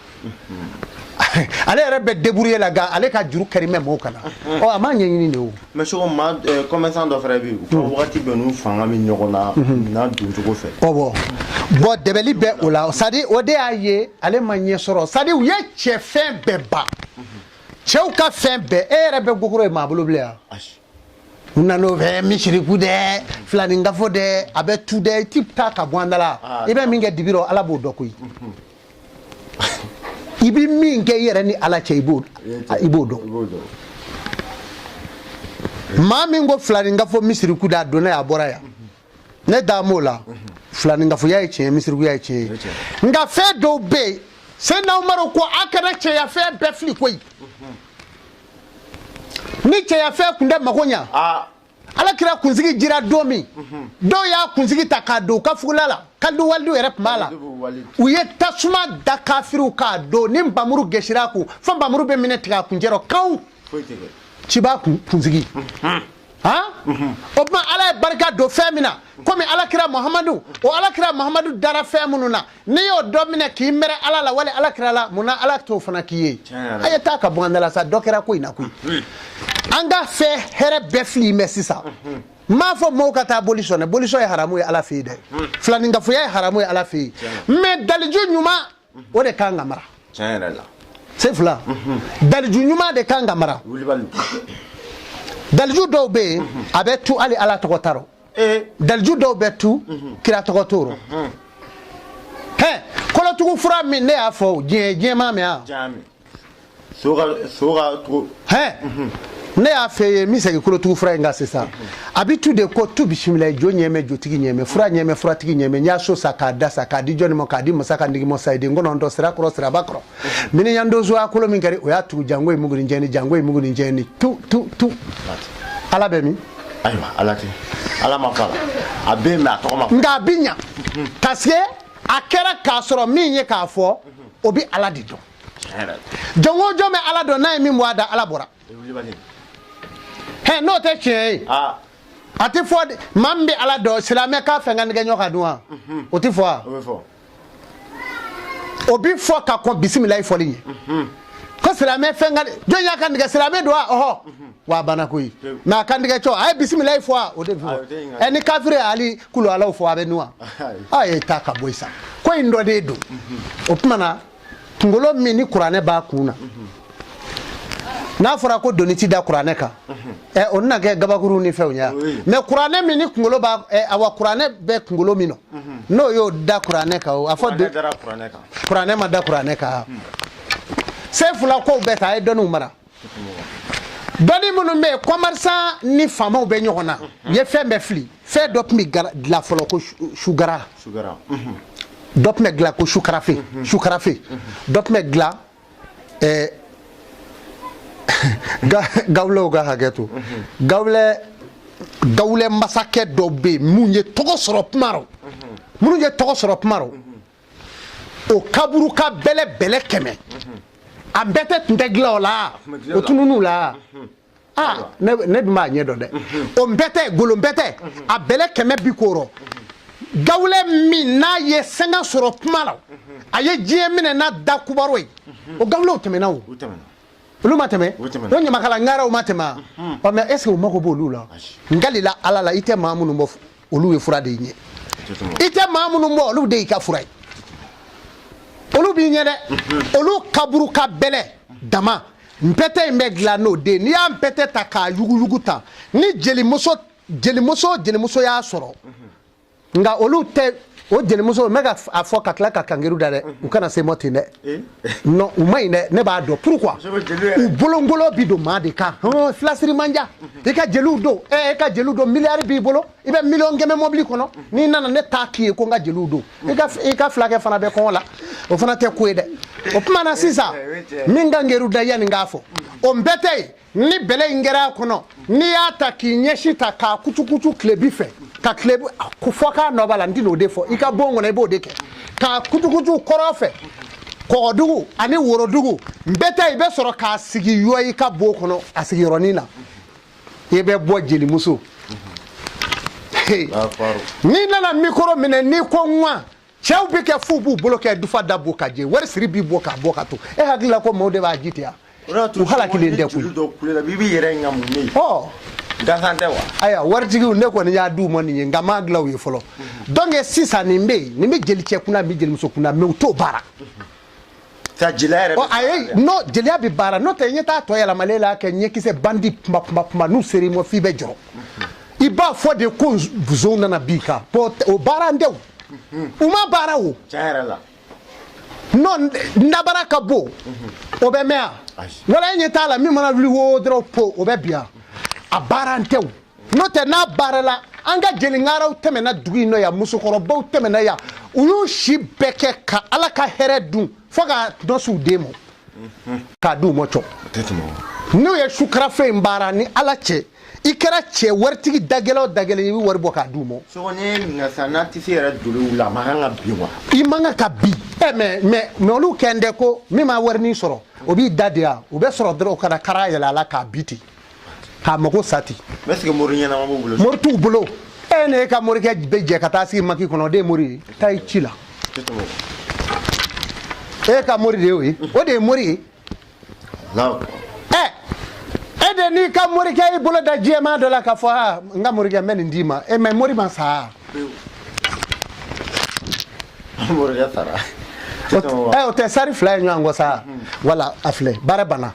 Ale yɛrɛ bɛ débrouiller la, nka ale ka juru kɛri bɛ mɔgɔw kan na. Ɔ, a m'a ɲɛɲini de o. Mais soko, maa commerçant dɔ fana bɛ yen, u ka wagati bɛɛ n'u fanga bɛ ɲɔgɔn na minɛn doncogo fɛ. Ɔ, bon, dɛbɛli bɛ o la. C'est à dire, o de y'a ye ale ma ɲɛ sɔrɔ. C'est à dire, u ye cɛ fɛn bɛɛ ban, cɛw ka fɛn bɛɛ. E yɛrɛ bɛ gokoro ye maa bolo bilen yan. U nan'o fɛ misiriku dɛ, filanin kafo dɛ, a bɛ tu dɛ. I ti taa ka bɔ an da la. I bɛ min kɛ dibi rɔ, Ala b'o dɔn koyi. I bɛ min kɛ i yɛrɛ ni Ala cɛ, i b'o dɔn. Maa min ko filanin kafo misiriku dɛ, a donna yan, a bɔra yan, ne da m'o la. Filanin kafoya ye tiɲɛ ye, misirikuya ye tiɲɛ ye, nka fɛn dɔw bɛ yen, Seyidina Umaru ko a kana cɛya fɛn bɛɛ fili koyi. Ni cɛya fɛn kun tɛ mago ɲa, Ala kira kunsigi jira don min, dɔw y'a kunsigi ta k'a don u ka fugula la. Kalidu walidu yɛrɛ tun b'a la. U ye tasuma da kafiriw k'a don. Ni npamuru gɛsira a kun, fo npamuru bɛ minɛ tigɛ a kuncɛ rɔ kanw ciba kunsigi. Han, o tuma Ala ye barika don fɛn min na, komi Ala kira Muhamadu, o Ala kira Muhamadu dara fɛn minnu na, n'i y'o dɔ minɛ k'i mɛrɛ Ala la wali Ala kira la, mun na Ala t'o fana k'i ye? A ye taa ka bɔ an da la sa. Dɔ kɛra ko in na koyi. An ka fɛn hɛrɛ bɛɛ fili mɛ sisan. N m'a fɔ mɔgɔw ka taa boli sɔn dɛ. Boli sɔn ye haramu ye Ala fɛ yen dɛ. Filaninkafoya ye haramu ye Ala fɛ yen, mais daliju ɲuman, o de kan ka mara. Se fila, daliju ɲuman de kan ka mara. Daliju dɔw bɛ yen, a bɛ tu hali Ala tɔgɔ t'a rɔ. Daliju dɔw bɛ tu, kira tɔgɔ t'o rɔ. Hɛ, kolotugu fura min ne y'a fɔ diɲɛ, diɲɛ ma mɛn yan. Hɛ, ne y'a fɛ ye, n bɛ segin kolotugu fura in kan sisan. A bɛ tu de ko tu bisimila. Jo ɲɛmɛ, jotigi ɲɛmɛ, fura ɲɛmɛ, furatigi ɲɛmɛ. N y'a so sa k'a da sa k'a di jɔnni ma? K'a di masa ka ndigimɔ sayiden kɔnɔntɔn sira kɔrɔ, siraba kɔrɔ miniyan donso a kolo min kɛra, o y'a tugu. Jango ye mugu ni jɛni, jango ye mugu ni jɛni, tu tu tu. Ala bɛ min? Ayiwa, Ala tɛ, Ala ma fɔ a la. A bɛ yen, mais a tɔgɔ ma fɔ. Nka a bɛ ɲa, parce que a kɛra k'a sɔrɔ min ye k'a fɔ, o bɛ Ala de dɔn. Jɔn o jɔn bɛ Ala dɔn, n'a ye min bɔ a da, Ala bɔra. Hɛ, n'o tɛ tiɲɛ ye, a tɛ fɔ maa min bɛ Ala dɔn, silamɛ k'a fɛ ka nɛgɛ ɲɔ ka dun wa? O tɛ fɔ wa? O bɛ fɔ ka kɔn bisimilayi fɔli ɲɛ ko silamɛ fɛn ka jɔn y'a kan tigɛ, silamɛ don wa? Ɔhɔ, wa a banna koyi. Mais a kan tigɛ cɔ, a ye bisimilayi fɔ wa? O de bɛ fɔ. Ɛ, ni kafiri ye hali kulu Alaw fɔ, a bɛ nu wa? A ye taa ka bɔ yen sa. Ko in dɔ de don. O tuma na, kunkolo min ni kuranɛ b'a kun na, N'a fɔra ko doni ti da kuranɛ kan, ɛ, o na kɛ gabakuru ni fɛnw ye. Mais kuranɛ min ni kunkolo b'a, ɛ, awa, kuranɛ bɛ kunkolo min nɔ, n'o y'o da kuranɛ kan, o a fɔ kuranɛ ma da kuranɛ kan. Sefula kow bɛɛ ta, a ye dɔnniw mara. Dɔnni minnu bɛ yen, commerçant ni faamaw bɛ ɲɔgɔn na, u ye fɛn bɛɛ fili. Fɛn dɔ tun bɛ dilan fɔlɔ ko sugara, dɔ tun bɛ dilan ko sukarafe, sukarafe dɔ tun bɛ dilan. Ɛɛ, gawulɛw ka hakɛ to, gawulɛ, gawulɛ masakɛ dɔ bɛ yen minnu ye tɔgɔ sɔrɔ kuma rɔ, minnu ye tɔgɔ sɔrɔ kuma rɔ, o kaburu ka bɛlɛ bɛlɛ 100, a bɛɛ tɛ tun tɛ dilan o la, o tunun'u la. Aa, ne dun b'a ɲɛ dɔn dɛ. O npɛtɛ, golo npɛtɛ, a bɛlɛ 100 bi k'o rɔ. Gawulɛ min n'a ye sɛngɛ sɔrɔ kuma la, a ye diɲɛ minɛ n'a da kubaro ye, o gawulɛw tɛmɛna. O olu ma tɛmɛ, o ɲamakala ŋaraw ma tɛmɛ. Ɔ, mais est ce que u mago b'olu la? N kalila Ala la, i tɛ maa minnu bɔ, olu ye fura de y'i ɲɛ. I tɛ maa minnu bɔ, olu de y'i ka fura ye, olu b'i ɲɛ dɛ. Olu kaburu ka bɛlɛ dama npɛtɛ in bɛ dilan n'o den. N'i y'a npɛtɛ ta k'a yuguyugu ta, ni jelimuso, jelimuso, jelimuso y'a sɔrɔ, nka olu tɛ o jelimuso n bɛ ka a fɔ ka tila ka kangeru da dɛ, u kana se mɔ ten dɛ. Non, u ma ɲi dɛ, ne b'a dɔn pourquoi. U bolongolo bi don maa de kan. Hɔn, filasiri man ja i ka jeliw don. Ɛ, e ka jeliw don, miliyari b'i bolo, i bɛ miliyɔn 100 mɔbili kɔnɔ, n'i nana ne t'a k'i ye ko n ka jeliw don. I ka fulakɛ fana bɛ kɔngɔ la, o fana tɛ ko ye dɛ. O tuma na sisan, min ka ngeru da yanni n k'a fɔ, o npɛtɛ ye ni bɛlɛ in kɛra a kɔnɔ, n'i y'a ta k'i ɲɛsin ta k'a kucukucu tilebi fɛ, ka tilebi fɔ k'a nɔ b'a la, n tɛn'o de fɔ i ka bon kɔnɔ, i b'o de kɛ k'a kucukucu kɔrɔ fɛ, kɔgɔdugu ani worodugu. Npɛtɛ i bɛ sɔrɔ k'a sigi yɔ i ka bon kɔnɔ, a sigiyɔrɔnin na i bɛ bɔ jelimuso. N'i nana micro minɛ, n'i ko ŋwa, cɛw bɛ kɛ f'u b'u bolo kɛ dufa da bɔ ka jɛ, wari siri b'i bɔ k'a bɔ ka to. E hakili la ko maaw de b'a ji ten wa? U halakilen tɛ koyi. Ɔ, gansan tɛ wa? Ayiwa, waritigiw, ne kɔni y'a d'u ma nin ye, nka m'a dilan u ye fɔlɔ. Donc sisan nin bɛ yen, nin bɛ jelicɛ kunna, nin bɛ jelimuso kunna, mais u t'o baara. Sa jeliya yɛrɛ. Ɔ, ayi, non, jeliya bɛ baara, n'o tɛ ɲɛ t'a tɔ yɛlɛmalen la kɛ ɲɛkisɛ bandi kuma kuma kuma. N'u ser'i ma f'i bɛ jɔrɔ, i b'a fɔ de ko zon nana bin kan. Bon, o baara tɛ, o u ma baara o. Tiɲɛ yɛrɛ la. Non, nabara ka bon, o bɛ mɛn yan wala e ɲɛ t'a la, min mana wuli wo dɔrɔn po, o bɛ bin yan. A baara tɛ o, n'o tɛ n'a baara la, an ka jeliŋaraw tɛmɛna dugu in nɔ yan, musokɔrɔbaw tɛmɛna yan, u y'u si bɛɛ kɛ ka Ala ka hɛrɛ dun fo ka dɔ s'u den ma k'a d'u ma cɔ. N'u ye sukarafe in baara ni Ala cɛ, i kɛra cɛ waritigi dagɛlɛ o dagɛlɛ, i bɛ wari bɔ k'a d'u ma. Sɔgɔ ne ye ɲininka sisan, n'a tɛ se yɛrɛ joliw la, a man kan ka bin wa? I man kan ka bin. Ɛ, mais olu kɛn tɛ ko min ma warinin sɔrɔ, o b'i da de yan, o bɛ sɔrɔ dɔrɔn ka na kara yɛlɛ a la k'a bi ten k'a mago sa ten. Mais est ce que mori ɲɛnama b'u bolo? Mori t'u bolo. E ne ka morikɛ bɛ jɛ ka taa sigi maki kɔnɔ, o de ye mori ye. Taa i ci la, e ka mori de y'o ye, o de ye mori ye. Ɛ, e de n'i ka morikɛ y'i bolo da jɛman dɔ la k'a fɔ: aa, n ka morikɛ, n bɛ nin d'i ma. E, mais mori ma sa. Morikɛ sara. Ɛ, o tɛ sari fila ye ɲɔgɔn kɔ sa. Wala a filɛ, baara banna.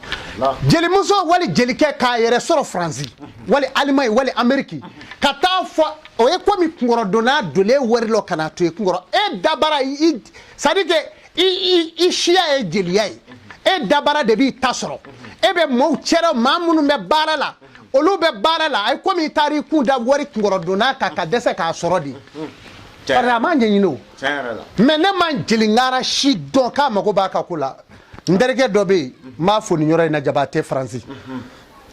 Jelimuso wali jelikɛ k'a yɛrɛ sɔrɔ Faransi wali Alimaɲi wali Ameriki ka taa fɔ o ye komi kunkɔrɔdonna donnen wari lɔ ka na to i kunkɔrɔ. E dabara i, c'est à dire que i siya ye jeliya ye, e dabara de b'i ta sɔrɔ. E bɛ maaw cɛrɛ, maa minnu bɛ baara la, olu bɛ baara la. A ye komi i taara i kun da wari kunkɔrɔdonna kan ka dɛsɛ k'a sɔrɔ de, parce que a m'a ɲɛɲini o. Mais ne ma jeliŋara si dɔn k'a mago b'a ka ko la. N terikɛ dɔ bɛ yen, n b'a fo nin yɔrɔ in na, Jabatɛ Faransi,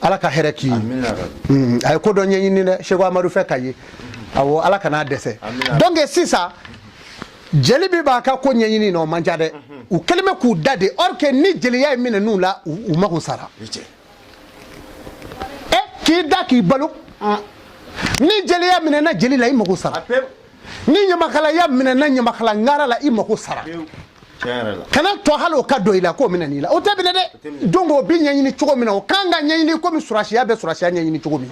Ala ka hɛrɛ k'i ye. A ye ko dɔ ɲɛɲini dɛ, Seko Amadu fɛ ka ye. Awɔ, Ala kan'a dɛsɛ. Donc sisan jeli bi b'a ka ko ɲɛɲini na, o man ca dɛ. U kɛlen bɛ k'u da de, or que ni jeliya ye minɛ n'u la, u mago sara. E k'i da k'i balo, ni jeliya minɛna jeli la, i mago sara. Ni ɲamakalaya minɛna ɲamakala ŋara la, i mago sara. Kana tɔ hali o ka don i la k'o minɛ n'i la, o tɛ minɛ dɛ. Donc o bi ɲɛɲini cogo min na, o kan ka ɲɛɲini komi surasiya bɛ surasiya ɲɛɲini cogo min.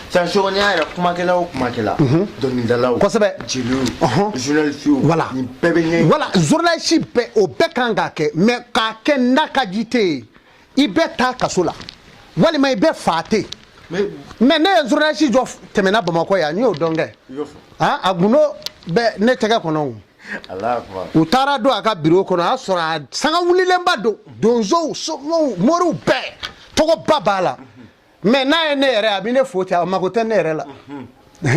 Sisan Seko, n'i y'a yɛrɛ kumakɛla o kumakɛla, dɔnkilidalaw, jeliw, journaliste, nin bɛɛ bɛ ɲɛɲini. Voilà, journaliste bɛɛ, o bɛɛ kan k'a kɛ, mais k'a kɛ n'a ka ji tɛ yen. I bɛ taa kaso la walima i bɛ fa ten. Mais ne ye journaliste jɔ tɛmɛna Bamakɔ yan, n y'o dɔn kɛ, a gundo bɛ ne tɛgɛ kɔnɔ. O u taara don a ka bureau kɔnɔ, a y'a sɔrɔ a sanga wulilenba don, donsow, somaw, moriw bɛɛ tɔgɔba b'a la. Mais n'a ye ne yɛrɛ, a bɛ ne fo ten, a mago tɛ ne yɛrɛ la.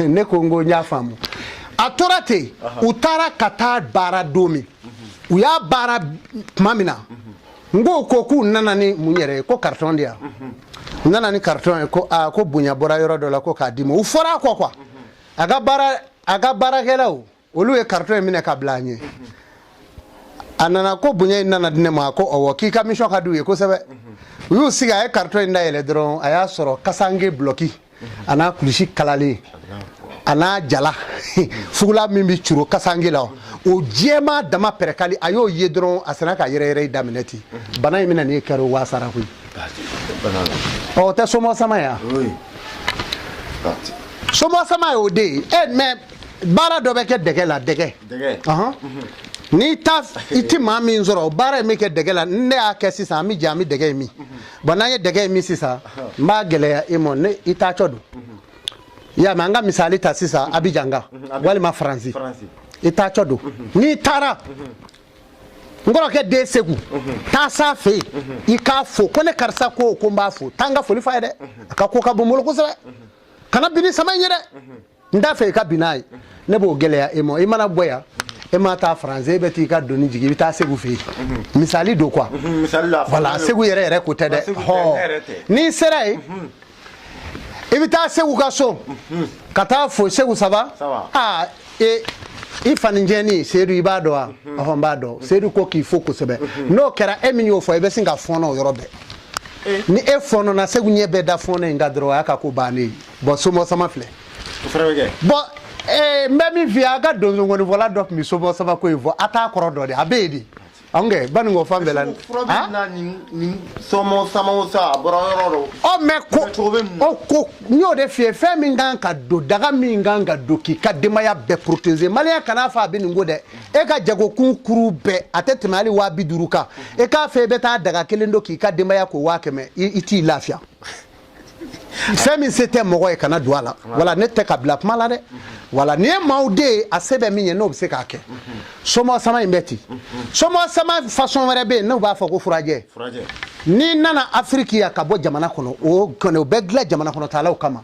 Ne ko n ko n y'a faamu. A tora ten, u taara ka taa baara don min, u y'a baara tuma min na, n ko k'u nana ni mun yɛrɛ ye? Ko carton de yan. U nana ni carton ye ko aa, ko bonya bɔra yɔrɔ dɔ la, ko k'a d'i ma. U fɔra a kɔ quoi. A ka baarakɛlaw, olu ye carton in minɛ ka bila a ɲɛ. A nana ko bonya in nana di ne ma. Ko ɔwɔ, k'i ka mission ka di u ye kosɛbɛ. U y'u sigi, a ye carton in dayɛlɛ dɔrɔn, a y'a sɔrɔ kasange bulɔki a n'a kulusi kalalen a n'a jala fugula min bɛ curo kasange la, o jɛman dama pɛrɛkali. A y'o ye dɔrɔn, a sera ka yɛrɛ yɛrɛ daminɛ ten. Bana in bɛna n'e kɛra wasara koyi. Ɔ, o tɛ somɔ sama ye wa? Somɔ sama y'o de ye. E mais baara dɔ bɛ kɛ dɛgɛ la, dɛgɛ. N'i ta i ti maa min sɔrɔ, o baara in bɛ kɛ dɛgɛ la. Ne y'a kɛ sisan, an bɛ jɛ, an bɛ dɛgɛ in min. Bon, n'an ye dɛgɛ in min sisan, n b'a gɛlɛya e ma. Ne i taatɔ don, i y'a mɛn? An ka misali ta sisan, Abijan kan walima Faransi. I taatɔ don, n'i taara n kɔrɔkɛ den Segu, taa s'a fɛ yen, i k'a fo ko ne karisa ko n b'a fo. Taa n ka foli f'a ye dɛ, a ka ko ka bon n bolo kosɛbɛ. Kana bin ni sama in ye dɛ, n t'a fɛ i ka bin n'a ye. Ne b'o gɛlɛya e ma. I mana bɔ yan, e ma taa Faransi, e bɛ t'i ka doni jigin, i bɛ taa Segu fɛ yen. Misali don quoi. Voilà, Segu yɛrɛ yɛrɛ ko tɛ dɛ. Hɔ, n'i sera yen, i bɛ taa Segu ka so ka taa fo: Segu, ça va? Aa, e i fanicɛni Seyidu, i b'a dɔn wa? Ɔhɔn, n b'a dɔn. Seyidu ko k'i fo kosɛbɛ. N'o kɛra, e min y'o fɔ, i bɛ sin ka fɔɔnɔ o yɔrɔ bɛɛ. Ni e fɔɔnɔna, Segu ɲɛ bɛɛ da fɔɔnɔ in kan dɔrɔn, o y'a ka ko bannen ye. Bon, somɔ sama filɛ. Bon, n bɛ min f'i ye, a ka donsonkɔnifɔla dɔ tun bɛ somɔ sama ko in fɔ, a t'a kɔrɔ dɔn dɛ, a bɛ yen de. Anw kɛ Banikɔ fan bɛɛ la. Fura bɛ na nin sɔmɔ sama sa, a bɔra yɔrɔ dɔ. Ɔ, mais ko o ko n y'o de f'i ye, fɛn min kan ka don daga min kan ka don k'i ka denbaya bɛɛ protéger. Maliyɛn kana fɔ a bɛ nin ko dɛ. E ka jagokun kuru bɛɛ, a tɛ tɛmɛ hali 50 000 kan. E k'a fɛ i bɛ taa daga kelen don k'i ka denbaya ko 100 000, i t'i lafiya. Fɛn min se tɛ mɔgɔ ye, kana don a la. Wala ne tɛ ka bila kuma la dɛ. Wala nin ye maaw de ye, a se bɛ min ye, n'o bɛ se k'a kɛ. Somɔ sama in bɛ ten. Somɔ sama façon wɛrɛ bɛ yen, n'u b'a fɔ ko furajɛ. N'i nana Afiriki yan ka bɔ jamana kɔnɔ, o kɔni o bɛ dilan jamana kɔnɔ taalaw kama,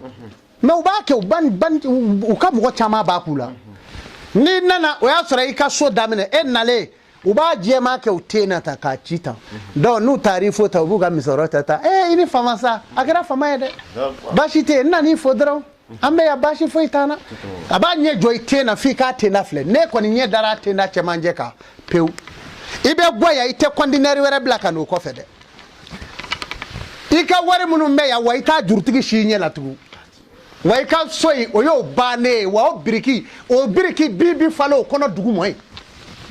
mais u b'a kɛ u ban ban, u ka mɔgɔ caman b'a k'u la. N'i nana, o y'a sɔrɔ i ka so daminɛ, e nalen, u b'a jɛman kɛ u ten na ta k'a ci tan. Donc n'u taar'i fo ta, u b'u ka misɔrɔ ta ta. Ee, i ni fama sa, a kɛra fama ye dɛ, baasi tɛ yen, n nan'i fo dɔrɔn, an bɛ yan, baasi foyi t'an na. A b'a ɲɛ jɔ i ten na f'i k'a ten da filɛ. Ne kɔni ɲɛ dara a ten da cɛmancɛ kan pewu. I bɛ bɔ yan, i tɛ conteneur wɛrɛ bila ka n'o kɔfɛ dɛ. I ka wari minnu bɛ yan wa, i t'a jurutigi si ɲɛ la tugun wa. I ka so in, o y'o bannen ye wa. O biriki bin bi falen o kɔnɔ dugu mɔ ye,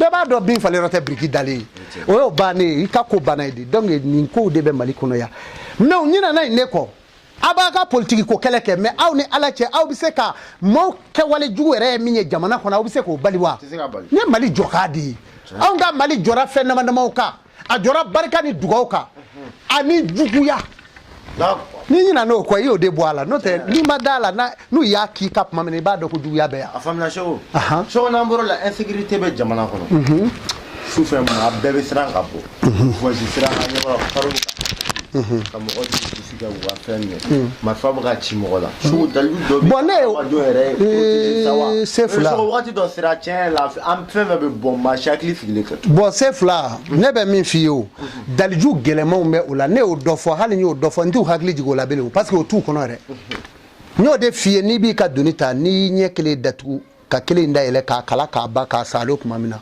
bɛɛ b'a dɔn bin falen yɔrɔ tɛ biriki dalen ye. O y'o bannen ye, i ka ko banna ye de. Donc nin kow de bɛ Mali kɔnɔ yan. Mais u ɲinɛna nin de kɔ. A b'a ka politiki ko kɛlɛ kɛ, mais aw ni Ala cɛ, aw bɛ se ka maaw kɛwale jugu yɛrɛ ye min ye jamana kɔnɔ, aw bɛ se k'o bali wa? N ye Mali jɔ k'a di ye. Anw ka Mali jɔra fɛn dama damaw kan. A jɔra barika ni dugaw kan ani juguya. N'i ɲinɛ n'o kɔ, i y'o de bɔ a la. N'o tɛ, n'i ma da a la, n'u y'a k'i ka tuma min na, i b'a dɔn ko juguya bɛ yan. A faamuna Segu. Segu, n'an bɔr'o la, insécurité bɛ jamana kɔnɔ. Sufɛ, maa bɛɛ bɛ siran ka bɔ voici sira kan, ɲɛ bɔra fariw ka mɔgɔ dusu kɛ u ka fɛn minɛ, marifa bɛ ka ci mɔgɔ la. Segu, dalilu dɔ bɛ Bon, ne adamadenw yɛrɛ protéger sa wa? Se fila. Segu, wagati dɔ sera, tiɲɛ yɛrɛ la, an fɛn fɛn bɛ bɔ, maa si hakili sigilen tɛ. Bon, se fila, ne bɛ min f'i ye, o daliju gɛlɛmanw bɛ o la. Ne y'o dɔ fɔ, hali n y'o dɔ fɔ, n t'u hakili jigin o la bilen, parce que o t'u kɔnɔ yɛrɛ. N y'o de f'i ye, n'i b'i ka doni ta, n'i y'i ɲɛ kelen datugu ka kelen dayɛlɛ k'a kala k'a ban k'a salo tuma min na,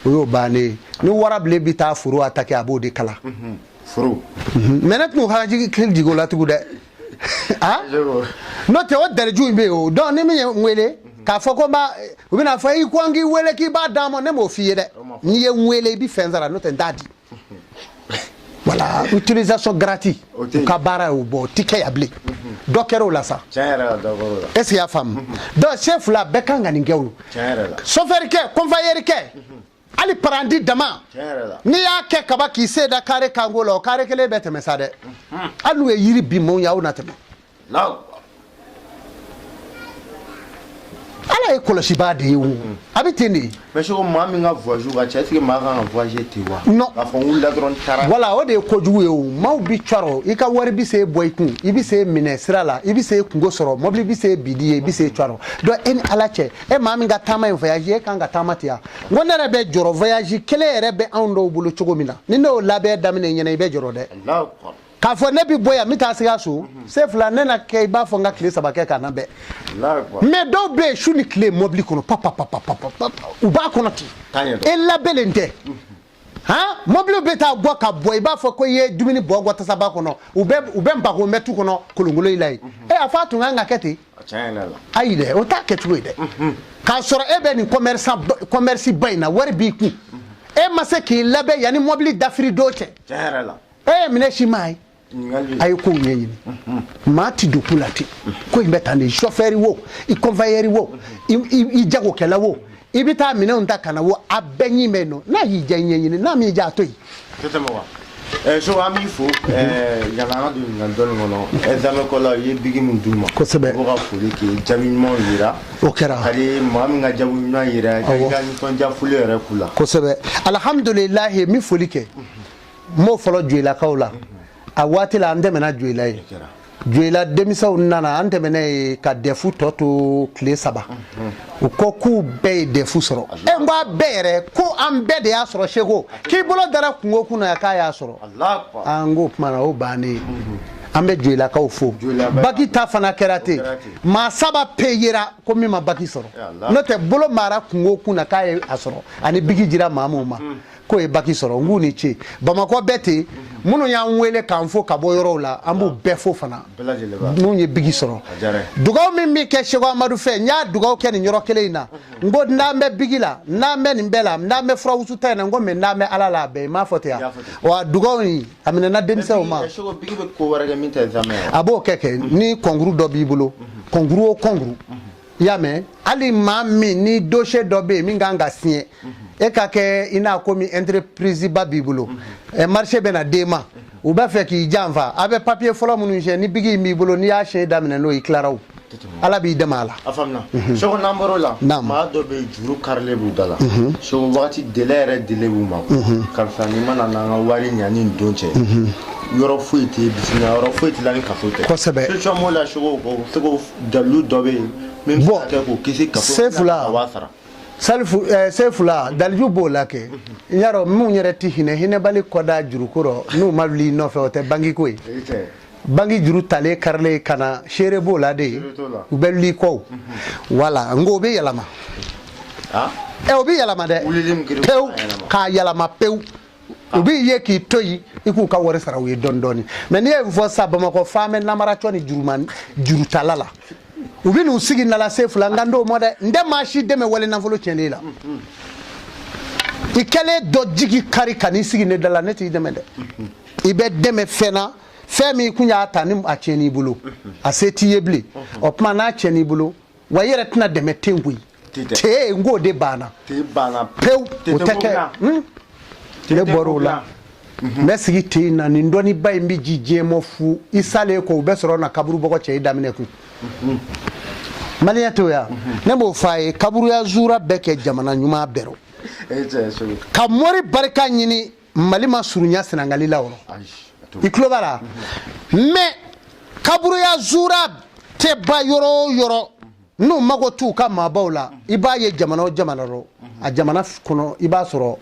o y'o bannen ye. Ni warabilen bɛ taa foro attaquer, a b'o de kala. Foro. Mais ne tun hakili jigin o la tugun dɛ. Ah, n'o tɛ, o daliju in bɛ yen o. Donc ni min ye n wele k'a fɔ ko n b'a, u bɛna fɔ i ko n k'i wele k'i b'a d'a ma, ne m'o f'i ye dɛ. N'i ye n wele, i bɛ fɛn sara, n'o tɛ n t'a di. Voilà, utilisation gratuite, u ka baara y'o bɔ, o ti kɛ yan bilen. Dɔ kɛra o la sa. Tiɲɛ yɛrɛ la, dɔ kɛra o la. Est ce que i y'a faamu? Donc se fila bɛɛ kan ka nin kɛ o. Tiɲɛ yɛrɛ la. Chauffeur kɛ, convoyeur kɛ. Hali parandi dama, n'i y'a kɛ kaba k'i sen da kare kanko la, o kare kelen bɛ tɛmɛ sa dɛ. Hali n'u ye yiri bin maaw ye, aw na tɛmɛ. Ala ye kɔlɔsibaa de ye o, a bɛ ten de. Mais seko, maa min ka voyage ka ca, est ce que maa kan ka voyager ten wa? Non. K'a fɔ n wulila dɔrɔn n taara. Voilà, o de ye kojugu ye o. Maaw bi cɔrɔ, i ka wari bi se bɔ i kun, i bi se minɛ sira la, i bi se kungo sɔrɔ, mobili bi se bidi ye, i bi se cɔrɔ. Donc e ni Ala cɛ, e maa min ka taama ye voyage, e kan ka taama ten ya? N ko ne yɛrɛ bɛ jɔrɔ, voyage kelen yɛrɛ bɛ anw dɔw bolo cogo min na, ni ne y'o labɛn daminɛ ɲɛna, i bɛ jɔrɔ dɛ. K'a fɔ ne bi bɔ yan, n bɛ taa Sikaso, se fila ne na kɛ, i b'a fɔ n ka tile 3 kɛ ka na bɛn. Mais dɔw bɛ yen, su ni tile mobili kɔnɔ, pa pa pa pa pa pa, u b'a kɔnɔ ten, e labɛnnen tɛ. Han, mobili bɛ taa bɔ ka bɔ, i b'a fɔ ko i ye dumuni bɔ bɔ tasaba kɔnɔ, u bɛ npako bɛ tu kɔnɔ kolonkolon i la yen. E a fɔ a tun kan ka kɛ ten? Ayi dɛ, o t'a kɛcogo ye dɛ. K'a sɔrɔ e bɛ nin commerce ba in na, wari b'i kun, e ma se k'i labɛn yanni mobili dafiri don cɛ. E ye minɛ si maa ye, a ye kow ɲɛɲini. Maa ti don ko la ten, ko in bɛ tan de. Chauffeur wo, i convoyeur wo, i jagokɛla wo, i bɛ taa minɛnw ta ka na wo, a bɛɛ ɲi bɛ yen nɔ. N'a y'i diya, i ɲɛɲini, n'a m'i diya, a to yen. Tɛ tɛmɛ wa. So an b'i fo. Yanni an ka don ɲininkali dɔɔni kɔnɔ, examen kɔla, i ye biki min d'u ma. Kosɛbɛ. U b'o ka foli k'i jaabi ɲumanw yira. O kɛra. Hali maa min ka jaabi ɲuman yira, i ka nisɔndiya foli yɛrɛ k'u la. Kosɛbɛ, alhamdulilahi. N bɛ foli kɛ, n b'o fɔlɔ Joyilakaw la. A waati la, an tɛmɛna Joyila ye, Joyila denmisɛnw nana, an tɛmɛna yen ka DEF tɔ to tile 3. U ko k'u bɛɛ ye DEF sɔrɔ. E, n ko a bɛɛ yɛrɛ, ko an bɛɛ de y'a sɔrɔ. Seko k'i bolo dara kungo kun na yan k'a y'a sɔrɔ. An k'o kuma na, o bannen, an bɛ Joyilakaw fo. Baki ta fana kɛra ten, maa 3 pe yera ko min ma baki sɔrɔ, n'o tɛ bolo mara kungo kun na k'a ye a sɔrɔ, ani biki jira maa min ma k'o ye baki sɔrɔ. N k'u ni ce. Bamakɔ bɛɛ ten, minnu y'an wele k'an fo ka bɔ yɔrɔw la, an b'u bɛɛ fo fana, minnu ye biki sɔrɔ. Dugawu min bɛ kɛ Seko Amadu fɛ, n y'a dugawu kɛ nin yɔrɔ kelen in na. N ko n'an bɛ biki la, n'an bɛ nin bɛɛ la, n'an bɛ furawusu ta in na, n ko mais n'an bɛ Ala la, a bɛɛ n m'a fɔ ten yan wa. Dugawu in a minɛna denmisɛnw ma. A b'o kɛ ni concours dɔ b'i bolo, concours o concours, i y'a mɛn. Hali maa min ni dossier dɔ bɛ yen min kan ka signer, e ka kɛ i n'a komi entreprise ba b'i bolo, marché bɛ na d'e ma, u b'a fɛ k'i janfa, a bɛ papier fɔlɔ minnu signer, ni biki in b'i bolo, n'i y'a signer daminɛ n'o ye, i tilara o, Ala b'i dɛmɛ a la. A faamuna. Seko, n'an bɔr'o la, maa dɔ bɛ yen, juru karilen b'u da la. Seko, wagati délai yɛrɛ délai b'u ma, karisa n'i ma na n'an ka wari ɲani don cɛ, yɔrɔ foyi tɛ bisimila, yɔrɔ foyi tɛ la ni kaso tɛ. Solution b'o la Seko, o seko dalilu dɔ bɛ yen min bɛ se ka kɛ k'o kisi kaso Sefula. Ka waa sara. Salifu Sefula, daliju b'o la kɛ. N y'a dɔn minnu yɛrɛ tɛ hinɛ, hinɛbali kɔda juruko rɔ, n'u ma wuli i nɔfɛ, o tɛ banki ko ye. Banki juru talen karilen ka na, seere b'o la de, u bɛ wuli i kɔ. Wala n ko o bɛ yɛlɛma. Ɛ, o bɛ yɛlɛma dɛ pewu, k'a yɛlɛma pewu. U b'i ye k'i to yen, i k'u ka wari sara u ye dɔɔni dɔɔni. Mais n'i ye nin fɔ sisan, Bamakɔ fan bɛ namaratɔ ni juruman jurutala la, u bɛ n'u sigi nala. Sefula, n kan t'o ma dɛ. N tɛ maa si dɛmɛ wale nafolo tiɲɛni la. I kɛlen dɔ jigi kari ka n'i sigi ne da la, ne t'i dɛmɛ dɛ. I bɛ dɛmɛ fɛn na, fɛn min kun y'a ta ni a tiɲɛn'i bolo, a se t'i ye bilen. O tuma n'a tiɲɛn'i bolo wa, i yɛrɛ tɛna dɛmɛ ten koyi. Te n k'o de banna pewu, o tɛ kɛ. Ne bɔr'o la, n bɛ sigi ten in na. Nin dɔnniba in bɛ ji diɲɛ mɔ fu. I salen kɔ, u bɛ sɔrɔ na kaburu bɔgɔ cɛ i daminɛ kun. Maliyɛn t'o ya, ne b'o f'a ye. Kaburuya zura bɛɛ kɛ jamana ɲuman bɛɛ rɔ, ka mori barika ɲini. Mali ma surunya Senegali la o rɔ, i tulo b'a la. Mais kaburuya zura tɛ ba yɔrɔ o yɔrɔ, n'u mago t'u ka maabaw la, i b'a ye jamana o jamana rɔ, a jamana kɔnɔ, i b'a sɔrɔ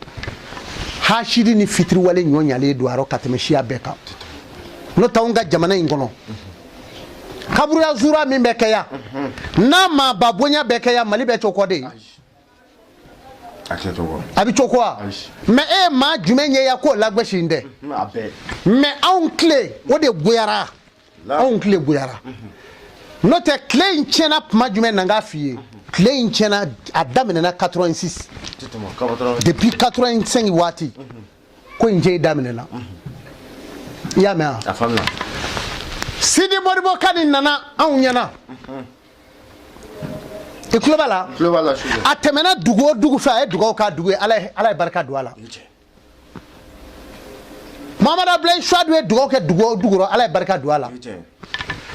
hasidi ni fitiriwale ɲɔ ɲalen don a rɔ ka tɛmɛ siya bɛɛ kan. N'o tɛ, anw ka jamana in kɔnɔ, kaburuya zura min bɛ kɛ yan, n'a maaba bonya bɛ kɛ yan, Mali bɛ cogo kɔ de. A bɛ cogo wa? Mais e ye maa jumɛn ye yan k'o lagosi n tɛ? Mais anw tile o de goyara, anw tile goyara. N'o tɛ, tile in tiɲɛna tuma jumɛn na? N k'a f'i ye, tile in tiɲɛna, a daminɛna 86, depuis 85 waati ko in cɛ daminɛna, i y'a mɛn wa? Sidi Modibo Kani nana anw ɲɛna. I tulo b'a la? Tulo b'a la su. A tɛmɛna dugu o dugu fɛ, a ye dugawu k'a dugu ye, Ala ye barika don a la. Mamadu Abulayi Suwadu ye dugawu kɛ dugu o dugu rɔ, Ala ye barika don a la.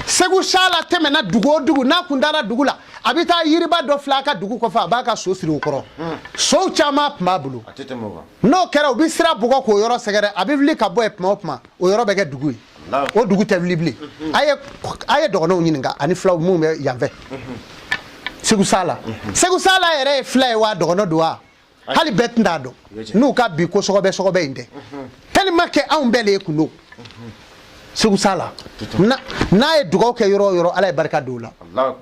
Segu Sala tɛmɛna dugu o dugu, n'a kun taara dugu la, a bɛ taa yiriba dɔ filɛ a ka dugu kɔfɛ, a b'a ka so siri o kɔrɔ. Sow caman tun b'a bolo. N'o kɛra, u bɛ sira bugɔ k'o yɔrɔ sɛgɛrɛ, a bɛ wuli ka bɔ yen tuma o tuma, o yɔrɔ bɛ kɛ dugu ye. O dugu tɛ wuli bilen. A ye dɔgɔnɔw ɲininka ani fulaw minnu bɛ yan fɛ. Segu Sala, Segu Sala yɛrɛ ye fula ye wa dɔgɔnɔ don wa? Hali bɛɛ tun t'a dɔn n'u ka bi ko sɔgɔbɛ sɔgɔbɛ in tɛ, tellement que anw bɛɛ de ye kun don. Segu Sala, n'a ye dugawu kɛ yɔrɔ o yɔrɔ, Ala ye barika don o la.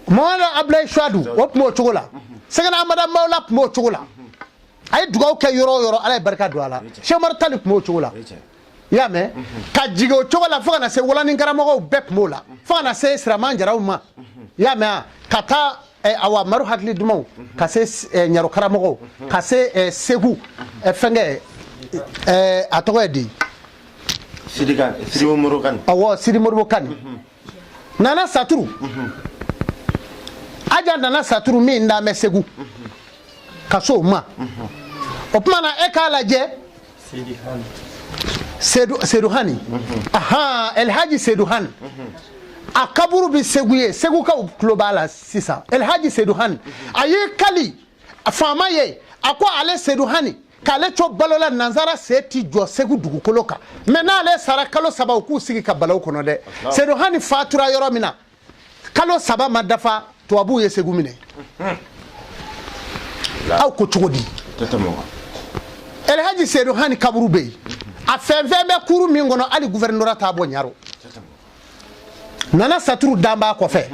Mamadu Abulayi Suwadu, o tun b'o cogo la. Sɛgɛnɛ Amada Mawula tun b'o cogo la. A ye dugawu kɛ yɔrɔ o yɔrɔ, Ala ye barika don a la. Sɛki Umaru Tali tun b'o cogo la. I y'a mɛn, ka jigin o cogo la fo ka na se Walanin karamɔgɔw bɛɛ tun b'o la, fo ka na se Siraman Jaraw ma. I y'a mɛn, ka taa awa Maru hakili dumanw, ka se Ɲaro karamɔgɔw, ka se Segu fɛnkɛ, a tɔgɔ ye di? Sidi Moribo Kane. Awɔ, Sidi Moribo Kane. Nana Saturu, Aja Nana Saturu min dan bɛ Segu ka so o ma. O tuma na, e k'a lajɛ, Sedu Hani, ahan, Elhaji Sedu Hani, a kaburu bɛ Segu ye, Segukaw tulo b'a la sisan. Elhaji Sedu Hani, a y'i kali faama ye, a ko ale Sedu Hani, k'ale to balo la, nansara sen ti jɔ Segu dugukolo kan, mɛ n'ale sara, kalo 3 u k'u sigi ka balaw kɔnɔ dɛ. Sedu Hani fatura yɔrɔ min na, kalo 3 ma dafa, tubabuw ye Segu minɛ. Aw ko cogo di? Elhaji Sedu Hani kaburu bɛ yen, a fɛn fɛn bɛ kuru min kɔnɔ, hali gouvernorat t'a bɔ Ɲaro. Nana Saturu dan b'a kɔfɛ.